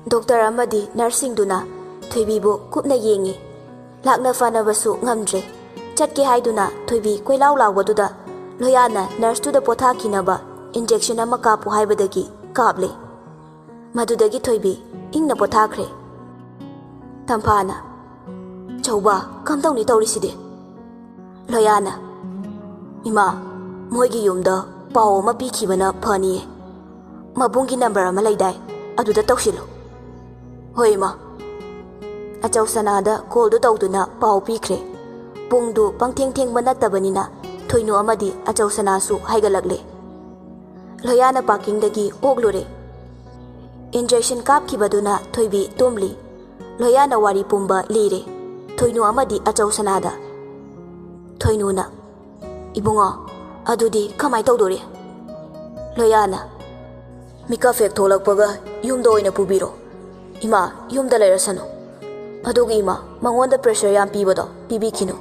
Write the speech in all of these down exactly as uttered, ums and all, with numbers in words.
Doctor ꯑꯃꯗꯤ ꯅꯔꯁꯁꯤꯡꯗꯨꯅ ꯊꯣꯏꯕꯤꯕꯨ ꯀꯨꯞꯅ ꯌꯦꯡꯉꯤ꯫ ꯂꯥꯛꯅ ꯐꯅꯕꯁꯨ ꯉꯝꯗ꯭ꯔꯦ꯫ ꯆꯠꯀꯦ ꯍꯥꯏꯗꯨꯅ ꯊꯣꯏꯕꯤ ꯀꯣꯏꯂꯥꯎ ꯂꯥꯎꯕꯗꯨꯗ ꯂꯣꯌꯥꯅ ꯅꯔꯁꯇꯨꯗ ꯄꯣꯊꯥꯈꯤꯅꯕ ꯏꯟꯖꯦꯛꯁꯟ ꯑꯃ ꯀꯥꯞꯄꯨ ꯍꯥꯏꯕꯗꯒꯤ ꯀꯥꯞꯂꯦ꯫ ꯃꯗꯨꯗꯒꯤ ꯊꯣꯏꯕꯤ ꯏꯪꯅ ꯄꯣꯊꯥꯈ꯭ꯔꯦ꯫ ꯇꯝꯐꯥꯅ, "ꯆꯧꯕ, ꯀꯝꯗꯧꯅꯤ ꯇꯧꯔꯤꯁꯤꯗꯤ?" ꯂꯣꯌꯥꯅ, "ꯏꯃꯥ, ꯃꯣꯏꯒꯤ ꯌꯨꯝꯗ ꯄꯥꯎ ꯑꯃ ꯄꯤꯈꯤꯕꯅ ꯐꯅꯤꯌꯦ꯫ ꯃꯕꯨꯡꯒꯤ ꯅꯝꯕꯔ ꯑꯃ ꯂꯩꯗꯥꯏ, ꯑꯗꯨꯗ ꯇꯧꯁꯤꯜꯂꯨ꯫" "ꯍꯣꯏ, ꯏꯃꯥ꯫" ꯑꯆꯧ ꯁꯅꯥꯗ ꯀꯣꯜꯗꯨ ꯇꯧꯗꯨꯅ ꯄꯥꯎ ꯄꯤꯈ꯭ꯔꯦ꯫ ꯄꯨꯡꯗꯨ ꯄꯪꯊꯦꯡ ꯊꯦꯡꯕ ꯅꯠꯇꯕꯅꯤꯅ ꯊꯣꯏꯅꯨ ꯑꯃꯗꯤ ꯑꯆꯧ ꯁꯅꯥꯁꯨ ꯍꯥꯏꯒꯠꯂꯛꯂꯦ꯫ ꯂꯣꯌꯥꯅ ꯄꯥꯔꯀꯤꯡꯗꯒꯤ ꯑꯣꯛꯂꯨꯔꯦ꯫ ꯏꯟꯖꯦꯛꯁꯟ ꯀꯥꯞꯈꯤꯕꯗꯨꯅ ꯊꯣꯏꯕꯤ ꯇꯨꯝꯂꯤ꯫ ꯂꯣꯌꯥꯅ ꯋꯥꯔꯤ ꯄꯨꯝꯕ ꯂꯤꯔꯦ꯫ ꯊꯣꯏꯅꯨ ꯑꯃꯗꯤ ꯑꯆꯧ ꯁꯅꯥꯗ꯫ ꯊꯣꯏꯅꯨꯅ, "ꯏꯕꯨꯡꯉꯣ, ꯑꯗꯨꯗꯤ ꯀꯃꯥꯏ ꯇꯧꯗꯣꯔꯤ?" ꯂꯣꯌꯥꯅ, "ꯃꯤꯀꯞ ꯍꯦꯛ ꯊꯣꯛꯂꯛꯄꯒ ꯌꯨꯝꯗ ꯑꯣꯏꯅ ꯄꯨꯕꯤꯔꯣ꯫ ꯏꯃꯥ, ꯌꯨꯝꯗ ꯂꯩꯔꯁꯅꯨ꯫ ꯑꯗꯨꯒ ꯏꯃꯥ, ꯃꯉꯣꯟꯗ ꯄ꯭ꯔꯦꯁꯔ ꯌꯥꯝ ꯄꯤꯕꯗꯣ ꯄꯤꯕꯤꯈꯤꯅꯨ꯫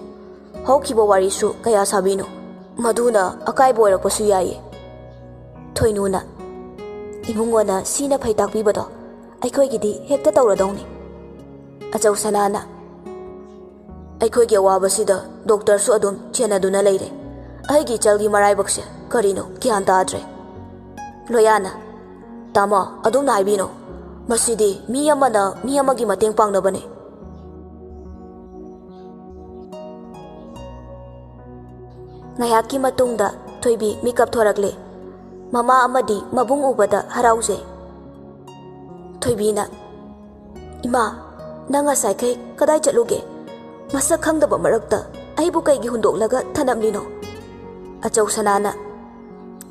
ꯍꯧꯈꯤꯕ ꯋꯥꯔꯤꯁꯨ ꯀꯌꯥ ꯁꯥꯕꯤꯅꯨ꯫ ꯃꯗꯨꯅ ꯑꯀꯥꯏꯕ ꯑꯣꯏꯔꯛꯄꯁꯨ ꯌꯥꯏꯌꯦ꯫" ꯊꯣꯏꯅꯨꯅ, "ꯏꯕꯨꯡꯉꯣꯅ ꯁꯤꯅ ꯐꯩ ꯇꯥꯛꯄꯤꯕꯗꯣ ꯑꯩꯈꯣꯏꯒꯤꯗꯤ ꯍꯦꯛꯇ ꯇꯧꯔꯗꯧꯅꯤ꯫" ꯑꯆꯧ ꯁꯅꯥꯅ, "ꯑꯩꯈꯣꯏꯒꯤ ꯑꯋꯥꯕꯁꯤꯗ ꯗꯣꯛꯇꯔꯁꯨ ꯑꯗꯨꯝ ꯆꯦꯟꯅꯗꯨꯅ ꯂꯩꯔꯦ꯫ ꯑꯩꯒꯤ ꯏꯆꯜꯒꯤ ꯃꯔꯥꯏꯕꯛꯁꯦ ꯀꯔꯤꯅꯣ ꯒ꯭ꯌꯥꯟ ꯇꯥꯗ꯭ꯔꯦ꯫" ꯂꯣꯌꯥꯅ, "ꯇꯥꯃꯣ, ꯑꯗꯨꯝꯅ ꯍꯥꯏꯕꯤꯅꯣ꯫ ꯃꯁꯤꯗꯤ ꯃꯤ ꯑꯃꯅ ꯃꯤ ꯑꯃꯒꯤ ꯃꯇꯦꯡ ꯄꯥꯡꯅꯕꯅꯦ꯫" ꯉꯥꯏꯍꯥꯛꯀꯤ ꯃꯇꯨꯡꯗ ꯊꯣꯏꯕꯤ ꯃꯤꯀꯞ ꯊꯣꯔꯛꯂꯦ꯫ ꯃꯃꯥ ꯑꯃꯗꯤ ꯃꯕꯨꯡ ꯎꯕꯗ ꯍꯔꯥꯎꯖꯩ꯫ ꯊꯣꯏꯕꯤꯅ, "ꯏꯃꯥ, ꯅꯪ ꯉꯁꯥꯏꯈꯩ ꯀꯗꯥꯏ ꯆꯠꯂꯨꯒꯦ? ꯃꯁꯛ ꯈꯪꯗꯕ ꯃꯔꯛꯇ ꯑꯩꯕꯨ ꯀꯩꯒꯤ ꯍꯨꯟꯗꯣꯛꯂꯒ ꯊꯅꯝꯂꯤꯅꯣ?" ꯑꯆꯧ ꯁꯅꯥꯅ,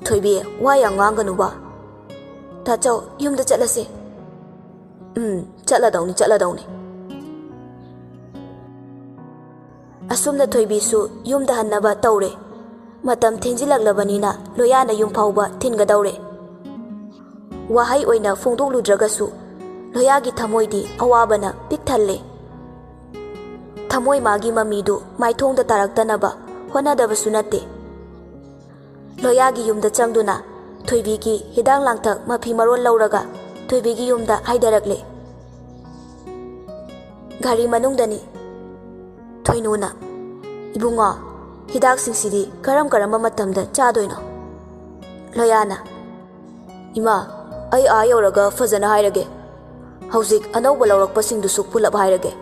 "ꯊꯣꯏꯕꯤ, ꯋꯥ ꯌꯥꯝ ꯉꯥꯡꯒꯅꯨꯕ꯫ ꯇꯥꯆꯧ, ꯌꯨꯝꯗ ꯆꯠꯂꯁꯦ꯫" "ꯎꯝ, ꯆꯠꯂꯗꯧꯅꯤ, ꯆꯠꯂꯗꯧꯅꯤ꯫" ꯑꯁꯨꯝꯅ ꯊꯣꯏꯕꯤꯁꯨ ꯌꯨꯝꯗ ꯍꯟꯅꯕ ꯇꯧꯔꯦ꯫ ꯃꯇꯝ ꯊꯦꯡꯖꯤꯜꯂꯛꯂꯕꯅꯤꯅ ꯂꯣꯌꯥꯅ ꯌꯨꯝ ꯐꯥꯎꯕ ꯊꯤꯟꯒꯗꯧꯔꯦ꯫ ꯋꯥꯍꯩ ꯑꯣꯏꯅ ꯐꯣꯡꯗꯣꯛꯂꯨꯗ꯭ꯔꯒꯁꯨ ꯂꯣꯌꯥꯒꯤ ꯊꯃꯣꯏꯗꯤ ꯑꯋꯥꯕꯅ ꯄꯤꯛ ꯊꯜꯂꯦ꯫ ꯊꯃꯣꯏ ꯃꯥꯒꯤ ꯃꯃꯤꯗꯨ ꯃꯥꯏꯊꯣꯡꯗ ꯇꯥꯔꯛꯇꯅꯕ ꯍꯣꯠꯅꯗꯕꯁꯨ ꯅꯠꯇꯦ꯫ ꯂꯣꯌꯥꯒꯤ ꯌꯨꯝꯗ ꯆꯪꯗꯨꯅ ꯊꯣꯏꯕꯤꯒꯤ ꯍꯤꯗꯥꯛ ꯂꯥꯡꯊꯛ ꯃꯐꯤ ꯃꯔꯣꯜ ꯂꯧꯔꯒ ꯊꯣꯏꯕꯤꯒꯤ ꯌꯨꯝꯗ ꯍꯥꯏꯗꯔꯛꯂꯦ꯫ ꯒꯥꯔꯤ ꯃꯅꯨꯡꯗꯅꯤ꯫ ꯊꯣꯏꯅꯨꯅ, "ꯏꯕꯨꯡꯉꯣ, ꯍꯤꯗꯥꯛꯁꯤꯡꯁꯤꯗꯤ ꯀꯔꯝ ꯀꯔꯝꯕ ꯃꯇꯝꯗ ꯆꯥꯗꯣꯏꯅꯣ?" ꯂꯣꯌꯥꯅ, "ꯏꯃꯥ, ꯑꯩ ꯑꯥ ꯌꯧꯔꯒ ꯐꯖꯅ ꯍꯥꯏꯔꯒꯦ꯫ ꯍꯧꯖꯤꯛ ꯑꯅꯧꯕ ꯂꯧꯔꯛꯄꯁꯤꯡꯗꯨꯁꯨ ꯄꯨꯂꯞ ꯍꯥꯏꯔꯒꯦ꯫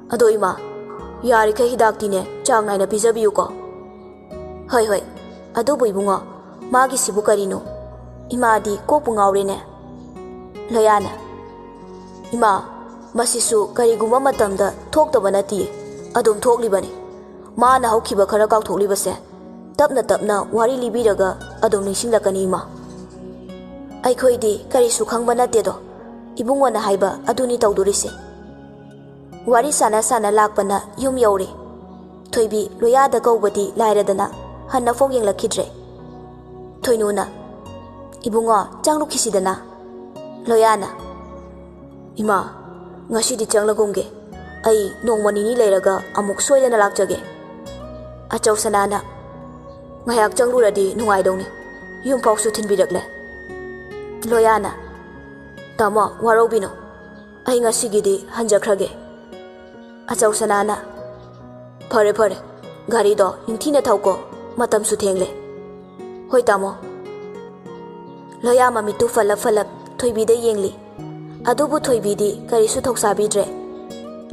ꯑꯗꯣ ꯏꯃꯥ, ꯌꯥꯔꯤꯈꯩ ꯍꯤꯗꯥꯛꯇꯤꯅꯦ ꯆꯥꯡ ꯅꯥꯏꯅ ꯄꯤꯖꯕꯤꯌꯨꯀꯣ꯫" "ꯍꯣꯏ, ꯍꯣꯏ꯫ ꯑꯗꯨꯕꯨ ꯏꯕꯨꯡꯉꯣ, ꯃꯥꯒꯤꯁꯤꯕꯨ ꯀꯔꯤꯅꯣ? ꯏꯃꯥꯗꯤ ꯀꯣꯛꯄꯨ ꯉꯥꯎꯔꯦꯅꯦ꯫" ꯂꯣꯌꯥꯅ, "ꯏꯃꯥ, ꯃꯁꯤꯁꯨ ꯀꯔꯤꯒꯨꯝꯕ ꯃꯇꯝꯗ ꯊꯣꯛꯇꯕ ꯅꯠꯇꯤꯌꯦ, ꯑꯗꯨꯝ ꯊꯣꯛꯂꯤꯕꯅꯤ꯫ ꯃꯥꯅ ꯍꯧꯈꯤꯕ ꯈꯔ ꯀꯥꯎꯊꯣꯛꯂꯤꯕꯁꯦ ꯇꯞꯅ ꯇꯞꯅ ꯋꯥꯔꯤ ꯂꯤꯕꯤꯔꯒ ꯑꯗꯨꯝ ꯅꯤꯡꯁꯤꯡꯂꯛꯀꯅꯤ ꯏꯃꯥ꯫ ꯑꯩꯈꯣꯏꯗꯤ ꯀꯔꯤꯁꯨ ꯈꯪꯕ ꯅꯠꯇꯦꯗꯣ, ꯏꯕꯨꯡꯉꯣꯅ ꯍꯥꯏꯕ ꯑꯗꯨꯅꯤ ꯇꯧꯗꯣꯔꯤꯁꯦ꯫" ꯋꯥꯔꯤ ꯁꯥꯟꯅ ꯁꯥꯟꯅ ꯂꯥꯛꯄꯅ ꯌꯨꯝ ꯌꯧꯔꯦ꯫ ꯊꯣꯏꯕꯤ ꯂꯣꯌꯥꯗ ꯀꯧꯕꯗꯤ ꯂꯥꯏꯔꯗꯅ ꯍꯟꯅ ꯐꯥꯎ ꯌꯦꯡꯂꯛꯈꯤꯗ꯭ꯔꯦ꯫ ꯊꯣꯏꯅꯨꯅ, "ꯏꯕꯨꯡꯉꯣ, ꯆꯪꯂꯨꯈꯤꯁꯤꯗꯅ꯫" ꯂꯣꯌꯥꯅ, "ꯏꯃꯥ, ꯉꯁꯤꯗꯤ ꯆꯪꯂꯒꯨꯝꯒꯦ꯫ ꯑꯩ ꯅꯣꯡꯃ ꯅꯤꯅꯤ ꯂꯩꯔꯒ ꯑꯃꯨꯛ ꯁꯣꯏꯗꯅ ꯂꯥꯛꯆꯒꯦ꯫" ꯑꯆꯧ ꯁꯅꯥꯅ, "ꯉꯥꯏꯍꯥꯛ ꯆꯪꯂꯨꯔꯗꯤ ꯅꯨꯡꯉꯥꯏꯗꯧꯅꯤ꯫ ꯌꯨꯝꯐꯥꯎꯁꯨ ꯊꯤꯟꯕꯤꯔꯛꯂꯦ꯫" ꯂꯣꯌꯥꯅ, "ꯇꯥꯃꯣ, ꯋꯥꯔꯧꯕꯤꯅꯨ꯫ ꯑꯩ ꯉꯁꯤꯒꯤꯗꯤ ꯍꯟꯖꯈ꯭ꯔꯒꯦ꯫" ꯑꯆꯧ ꯁꯅꯥꯅ, "ꯐꯔꯦ, ꯐꯔꯦ꯫ ꯒꯥꯔꯤꯗꯣ ꯅꯤꯡꯊꯤꯅ ꯊꯧꯀꯣ꯫ ꯃꯇꯝꯁꯨ ꯊꯦꯡꯂꯦ꯫" "ꯍꯣꯏ, ꯇꯥꯃꯣ꯫" ꯂꯣꯌꯥ ꯃꯃꯤꯠꯇꯨ ꯐꯜꯂꯞ ꯐꯜꯂꯞ ꯊꯣꯏꯕꯤꯗ ꯌꯦꯡꯂꯤ꯫ ꯑꯗꯨꯕꯨ ꯊꯣꯏꯕꯤꯗꯤ ꯀꯔꯤꯁꯨ ꯊꯧꯁꯥꯕꯤꯗ꯭ꯔꯦ꯫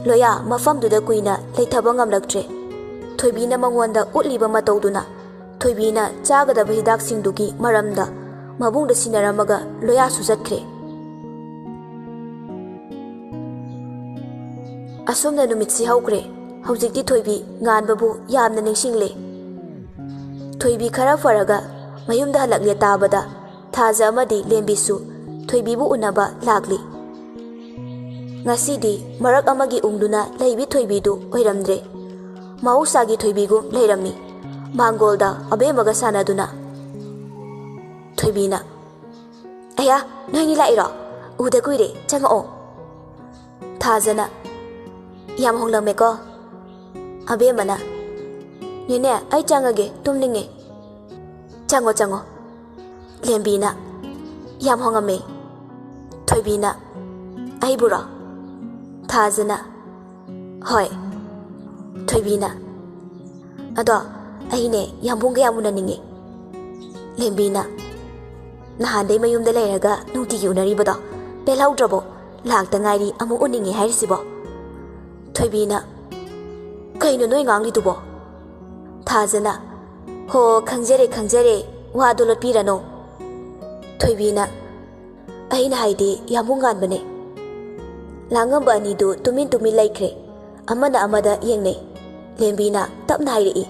ꯂꯣꯌꯥ ꯃꯐꯝꯗꯨꯗ ꯀꯨꯏꯅ ꯂꯩꯊꯕ ꯉꯝꯂꯛꯇ꯭ꯔꯦ꯫ ꯊꯣꯏꯕꯤꯅ ꯃꯉꯣꯟꯗ ꯎꯠꯂꯤꯕ ꯃꯇꯧꯗꯨꯅ ꯊꯣꯏꯕꯤꯅ ꯆꯥꯒꯗꯕ ꯍꯤꯗꯥꯛꯁꯤꯡꯗꯨꯒꯤ ꯃꯔꯝꯗ ꯃꯕꯨꯡꯗ ꯁꯤꯟꯅꯔꯝꯃꯒ ꯂꯣꯌꯥꯁꯨ ꯆꯠꯈ꯭ꯔꯦ꯫ ꯑꯁꯨꯝꯅ ꯅꯨꯃꯤꯠꯁꯤ ꯍꯧꯈ꯭ꯔꯦ꯫ ꯍꯧꯖꯤꯛꯇꯤ ꯊꯣꯏꯕꯤ ꯉꯥꯟꯕꯕꯨ ꯌꯥꯝꯅ ꯅꯤꯡꯁꯤꯡꯂꯦ꯫ ꯊꯣꯏꯕꯤ ꯈꯔ ꯐꯔꯒ ꯃꯌꯨꯝꯗ ꯍꯜꯂꯛꯂꯦ ꯇꯥꯕꯗ ꯊꯥꯖ ꯑꯃꯗꯤ ꯂꯦꯝꯕꯤꯁꯨ ꯊꯣꯏꯕꯤꯕꯨ ꯎꯅꯕ ꯂꯥꯛꯂꯤ꯫ ꯉꯁꯤꯗꯤ ꯃꯔꯛ ꯑꯃꯒꯤ ꯎꯪꯗꯨꯅ ꯂꯩꯕꯤ ꯊꯣꯏꯕꯤꯗꯨ ꯑꯣꯏꯔꯝꯗ꯭ꯔꯦ꯫ ꯃꯍꯧꯁꯥꯒꯤ ꯊꯣꯏꯕꯤꯒꯨꯝ ꯂꯩꯔꯝꯃꯤ꯫ ꯃꯥꯡꯒꯣꯜꯗ ꯑꯕꯦꯝꯃꯒ ꯁꯥꯟꯅꯗꯨꯅ꯫ ꯊꯣꯏꯕꯤꯅ, "ꯑꯌꯥ, ꯅꯣꯏꯅꯤ ꯂꯥꯛꯏꯔꯣ? ꯎꯗ ꯀꯨꯏꯔꯦ, ꯆꯪꯉꯛꯑꯣ꯫" ꯊꯥꯖꯅ, "ꯌꯥꯝ ꯍꯣꯡꯂꯝꯃꯦꯀꯣ꯫" ꯑꯕꯦꯝꯃꯅ, "ꯅꯦꯅꯦ, ꯑꯩ ꯆꯪꯉꯒꯦ, ꯇꯨꯝꯅꯤꯡꯉꯦ꯫" "ꯆꯪꯉꯣ, ꯆꯪꯉꯣ꯫" ꯂꯦꯝꯕꯤꯅ, "ꯌꯥꯝ ꯍꯣꯡꯉꯝꯃꯦ꯫" ꯊꯣꯏꯕꯤꯅ, "ꯑꯩꯕꯨꯔꯣ?" ꯊꯥꯖꯅ, "ꯍꯣꯏ꯫" ꯊꯣꯏꯕꯤꯅ, "ꯑꯗꯣ ꯑꯩꯅꯦ ꯌꯥꯝꯕꯨꯡꯒ ꯌꯥꯝ ꯎꯅꯅꯤꯡꯉꯤ꯫" ꯂꯦꯝꯕꯤꯅ, "ꯅꯍꯥꯟꯗꯩ ꯃꯌꯨꯝꯗ ꯂꯩꯔꯒ ꯅꯨꯡꯇꯤꯒꯤ ꯎꯅꯔꯤꯕꯗꯣ ꯄꯦꯜꯍꯧꯗ꯭ꯔꯕꯣ? ꯂꯥꯛꯇ ꯉꯥꯏꯔꯤ ꯑꯃꯨꯛ ꯎꯅꯤꯡꯉꯦ ꯍꯥꯏꯔꯤꯁꯤꯕꯣ?" ꯊꯣꯏꯕꯤꯅ, "ꯀꯩꯅꯣ ꯅꯣꯏ ꯉꯥꯡꯂꯤꯗꯨꯕꯣ?" ꯊꯥꯖꯅ, "ꯍꯣ, ꯈꯪꯖꯔꯦ, ꯈꯪꯖꯔꯦ, ꯋꯥꯗꯣ ꯂꯣꯠꯄꯤꯔꯅꯣ꯫" ꯊꯣꯏꯕꯤꯅ, "ꯑꯩꯅ ꯍꯥꯏꯗꯤ ꯌꯥꯝꯕꯨꯡ ꯉꯥꯟꯕꯅꯦ꯫" ꯂꯥꯡꯉꯝꯕ ꯑꯅꯤꯗꯨ ꯇꯨꯃꯤꯟ ꯇꯨꯃꯤꯟ ꯂꯩꯈ꯭ꯔꯦ꯫ ꯑꯃꯅ ꯑꯃꯗ ꯌꯦꯡꯅꯩ꯫ ꯂꯦꯝꯕꯤꯅ ꯇꯞꯅ ꯍꯥꯏꯔꯛꯏ,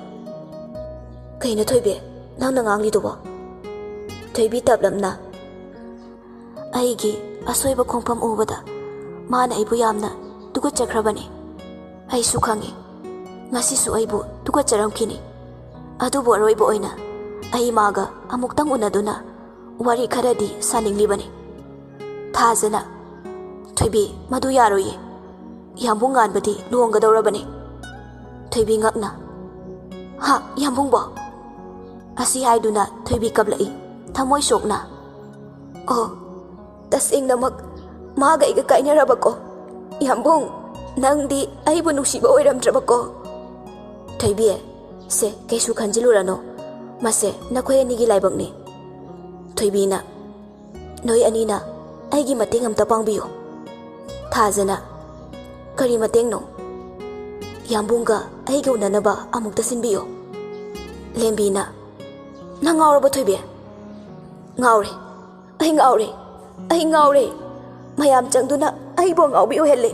"ꯀꯩꯅꯣ ꯊꯣꯏꯕꯤ, ꯅꯪꯅ ꯉꯥꯡꯂꯤꯗꯨꯕꯣ?" ꯊꯣꯏꯕꯤ ꯇꯞꯂꯞꯅ, "ꯑꯩꯒꯤ ꯑꯁꯣꯏꯕ ꯈꯣꯡꯐꯝ ꯎꯕꯗ ꯃꯥꯅ ꯑꯩꯕꯨ ꯌꯥꯝꯅ ꯇꯨꯀꯠꯆꯈ꯭ꯔꯕꯅꯤ꯫ ꯑꯩꯁꯨ ꯈꯪꯏ, ꯉꯁꯤꯁꯨ ꯑꯩꯕꯨ ꯇꯨꯀꯠꯆꯔꯝꯈꯤꯅꯤ꯫ ꯑꯗꯨꯕꯨ ꯑꯔꯣꯏꯕ ꯑꯣꯏꯅ ꯑꯩ ꯃꯥꯒ ꯑꯃꯨꯛꯇꯪ ꯎꯅꯗꯨꯅ ꯋꯥꯔꯤ ꯈꯔꯗꯤ ꯁꯥꯅꯤꯡꯂꯤꯕꯅꯤ꯫" ꯊꯥꯖꯅ, "ꯊꯣꯏꯕꯤ, ꯃꯗꯨ ꯌꯥꯔꯣꯏꯌꯦ꯫ ꯌꯥꯝꯕꯨꯡ ꯉꯥꯟꯕꯗꯤ ꯂꯨꯍꯣꯡꯒꯗꯧꯔꯕꯅꯤ꯫" ꯊꯣꯏꯕꯤ ꯉꯛꯅ, "ꯍꯥ, ꯌꯥꯝꯕꯨꯡꯕꯣ?" ꯑꯁꯤ ꯍꯥꯏꯗꯨꯅ ꯊꯣꯏꯕꯤ ꯀꯞꯂꯛꯏ, ꯊꯃꯣꯏ ꯁꯣꯛꯅ꯫ "ꯑꯣ, ꯇꯁꯦꯡꯅꯃꯛ ꯃꯥꯒ ꯑꯩꯒ ꯀꯥꯏꯅꯔꯕꯀꯣ? ꯌꯥꯝꯕꯨꯡ, ꯅꯪꯗꯤ ꯑꯩꯕꯨ ꯅꯨꯡꯁꯤꯕ ꯑꯣꯏꯔꯝꯗ꯭ꯔꯕꯀꯣ?" ꯊꯣꯏꯕꯤ, "ꯁꯦ, ꯀꯩꯁꯨ ꯈꯟꯖꯤꯜꯂꯨꯔꯅꯨ꯫ ꯃꯁꯦ ꯅꯈꯣꯏ ꯑꯅꯤꯒꯤ ꯂꯥꯏꯕꯛꯅꯤ꯫" ꯊꯣꯏꯕꯤꯅ, "ꯅꯣꯏ ꯑꯅꯤꯅ ꯑꯩꯒꯤ ꯃꯇꯦꯡ ꯑꯝꯇ ꯄꯥꯡꯕꯤꯌꯨ꯫" ꯊꯥꯖꯅ, "ꯀꯔꯤ ꯃꯇꯦꯡꯅꯣ?" "ꯌꯥꯝꯕꯨꯡꯒ ꯑꯩꯒ ꯎꯅꯅꯕ ꯑꯃꯨꯛꯇ ꯁꯤꯟꯕꯤꯌꯨ꯫" ꯂꯦꯝꯕꯤꯅ, "ꯅꯪ ꯉꯥꯎꯔꯕ ꯊꯣꯏꯕꯤ?" "ꯉꯥꯎꯔꯦ, ꯑꯩ ꯉꯥꯎꯔꯦ, ꯑꯩ ꯉꯥꯎꯔꯦ꯫ ꯃꯌꯥꯝ ꯆꯪꯗꯨꯅ ꯑꯩꯕꯨ ꯑꯉꯥꯎꯕꯤ ꯑꯣꯏꯍꯜꯂꯦ꯫"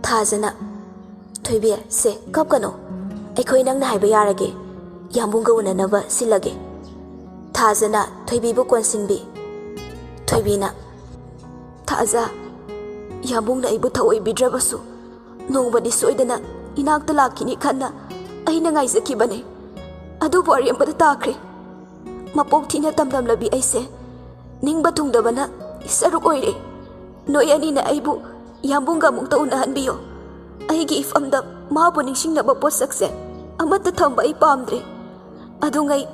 ꯊꯥꯖꯅ, "ꯊꯣꯏꯕꯤ, ꯁꯦ, ꯀꯞꯀꯅꯨ꯫ ꯑꯩꯈꯣꯏ ꯅꯪꯅ ꯍꯥꯏꯕ ꯌꯥꯔꯒꯦ꯫ ꯌꯥꯝꯕꯨꯡꯒ ꯎꯅꯅꯕ ꯁꯤꯜꯂꯒꯦ꯫" ꯊꯥꯖꯅ ꯊꯣꯏꯕꯤꯕꯨ ꯀꯣꯟꯁꯤꯟꯕꯤ꯫ ꯊꯣꯏꯕꯤꯅ, "ꯊꯥꯖ, ꯌꯥꯝꯕꯨꯡꯅ ꯑꯩꯕꯨ ꯊꯑꯣꯏꯕꯤꯗ꯭ꯔꯕꯁꯨ ꯅꯣꯡꯃꯗꯤ ꯁꯣꯏꯗꯅ ꯏꯅꯥꯛꯇ ꯂꯥꯛꯈꯤꯅꯤ ꯈꯟꯅ ꯑꯩꯅ ꯉꯥꯏꯖꯈꯤꯕꯅꯦ꯫ ꯑꯗꯨꯕꯨ ꯑꯔꯦꯝꯕꯗ ꯇꯥꯈ꯭ꯔꯦ꯫ ꯃꯄꯣꯛ ꯊꯤꯅ ꯇꯝꯂꯝꯂꯕꯤ ꯑꯩꯁꯦ ꯅꯤꯡꯕ ꯊꯨꯡꯗꯕꯅ ꯁꯔꯨꯛ ꯑꯣꯏꯔꯦ꯫ ꯅꯣꯏ ꯑꯅꯤꯅ ꯑꯩꯕꯨ ꯌꯥꯝꯕꯨꯡꯒ ꯑꯃꯨꯛꯇ ꯎꯅꯍꯟꯕꯤꯌꯣ꯫ ꯑꯩꯒꯤ ꯏꯐꯝꯗ ꯃꯥꯕꯨ ꯅꯤꯡꯁꯤꯡꯅꯕ ꯄꯣꯠꯁꯛꯁꯦ ꯑꯃꯠꯇ ꯊꯝꯕ ꯑꯩ ꯄꯥꯝꯗ꯭ꯔꯦ꯫ ꯑꯗꯨꯉꯩ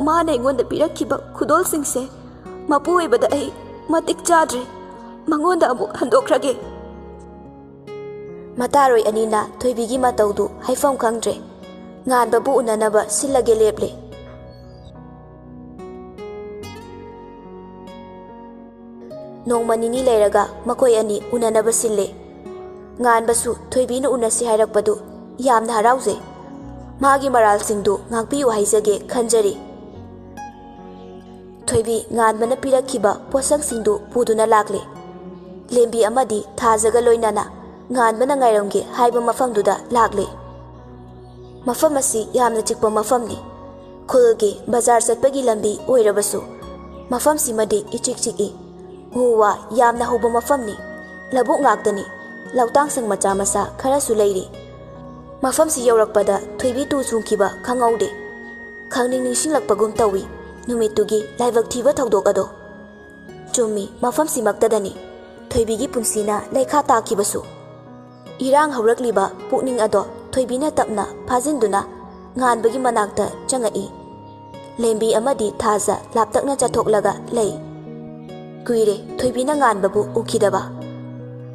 ꯃꯥꯅ ꯑꯩꯉꯣꯟꯗ ꯄꯤꯔꯛꯈꯤꯕ ꯈꯨꯗꯣꯜꯁꯤꯡꯁꯦ ꯃꯄꯨ ꯑꯣꯏꯕꯗ ꯑꯩ ꯃꯇꯤꯛ ꯆꯥꯗ꯭ꯔꯦ꯫ ꯃꯉꯣꯟꯗ ꯑꯃꯨꯛ ꯍꯟꯗꯣꯛꯈ꯭ꯔꯒꯦ꯫ ꯃꯇꯥꯔꯣꯏ ꯑꯅꯤꯅ ꯊꯣꯏꯕꯤꯒꯤ ꯃꯇꯧꯗꯨ ꯍꯥꯏꯐꯝ ꯈꯪꯗ꯭ꯔꯦ꯫ ꯉꯥꯟꯕꯕꯨ ꯎꯅꯅꯕ ꯁꯤꯜꯂꯒꯦ ꯂꯦꯞꯂꯦ꯫ ꯅꯣꯡꯃ ꯅꯤꯅꯤ ꯂꯩꯔꯒ ꯃꯈꯣꯏ ꯑꯅꯤ ꯎꯅꯅꯕ ꯁꯤꯜꯂꯦ꯫ ꯉꯥꯟꯕꯁꯨ ꯊꯣꯏꯕꯤꯅ ꯎꯅꯁꯤ ꯍꯥꯏꯔꯛꯄꯗꯨ ꯌꯥꯝꯅ ꯍꯔꯥꯎꯖꯩ꯫ ꯃꯥꯒꯤ ꯃꯔꯥꯜꯁꯤꯡꯗꯨ ꯉꯥꯛꯄꯤꯌꯨ ꯍꯥꯏꯖꯒꯦ ꯈꯟꯖꯔꯤ꯫ ꯊꯣꯏꯕꯤ ꯉꯥꯟꯕꯅ ꯄꯤꯔꯛꯈꯤꯕ ꯄꯣꯠꯁꯛꯁꯤꯡꯗꯨ ꯄꯨꯗꯨꯅ ꯂꯥꯛꯂꯦ꯫ ꯂꯦꯝꯕꯤ ꯑꯃꯗꯤ ꯊꯥꯖꯒ ꯂꯣꯏꯅꯅ ꯉꯥꯟꯕꯅ ꯉꯥꯏꯔꯝꯒꯦ ꯍꯥꯏꯕ ꯃꯐꯝꯗꯨꯗ ꯂꯥꯛꯂꯦ꯫ ꯃꯐꯝ ꯑꯁꯤ ꯌꯥꯝꯅ ꯆꯤꯛꯄ ꯃꯐꯝꯅꯤ꯫ ꯈꯨꯜꯒꯤ ꯕꯖꯥꯔ ꯆꯠꯄꯒꯤ ꯂꯝꯕꯤ ꯑꯣꯏꯔꯕꯁꯨ ꯃꯐꯝꯁꯤꯃꯗꯤ ꯏꯆꯤꯛ ꯆꯤꯛꯏ꯫ ꯎ ꯋꯥ ꯌꯥꯝꯅ ꯍꯧꯕ ꯃꯐꯝꯅꯤ꯫ ꯂꯧꯕꯨꯛ ꯉꯥꯛꯇꯅꯤ꯫ ꯂꯧꯇꯥꯡꯁꯪ ꯃꯆꯥ ꯃꯆꯥ ꯈꯔꯁꯨ ꯂꯩꯔꯤ꯫ ꯃꯐꯝꯁꯤ ꯌꯧꯔꯛꯄꯗ ꯊꯣꯏꯕꯤ ꯇꯨ ꯆꯨꯡꯈꯤꯕ ꯈꯪꯍꯧꯗꯦ꯫ ꯈꯪꯅꯤꯡ ꯅꯤꯡꯁꯤꯡꯂꯛꯄꯒꯨꯝ ꯇꯧꯏ ꯅꯨꯃꯤꯠꯇꯨꯒꯤ ꯂꯥꯏꯕꯛ ꯊꯤꯕ ꯊꯧꯗꯣꯛ ꯑꯗꯣ꯫ ꯆꯨꯝꯃꯤ, ꯃꯐꯝꯁꯤꯃꯛꯇꯗꯅꯤ ꯊꯣꯏꯕꯤꯒꯤ ꯄꯨꯟꯁꯤꯅ ꯂꯩꯈꯥ ꯇꯥꯈꯤꯕꯁꯨ꯫ ꯏꯔꯥꯡ ꯍꯧꯔꯛꯂꯤꯕ ꯄꯨꯛꯅꯤꯡ ꯑꯗꯣ ꯊꯣꯏꯕꯤꯅ ꯇꯞꯅ ꯐꯥꯖꯤꯟꯗꯨꯅ ꯉꯥꯟꯕꯒꯤ ꯃꯅꯥꯛꯇ ꯆꯪꯉꯛꯏ꯫ ꯂꯦꯝꯕꯤ ꯑꯃꯗꯤ ꯊꯥꯖ ꯂꯥꯞꯇꯛꯅ ꯆꯠꯊꯣꯛꯂꯒ ꯂꯩ꯫ ꯀꯨꯏꯔꯦ ꯊꯣꯏꯕꯤꯅ ꯉꯥꯟꯕꯕꯨ ꯎꯈꯤꯗꯕ꯫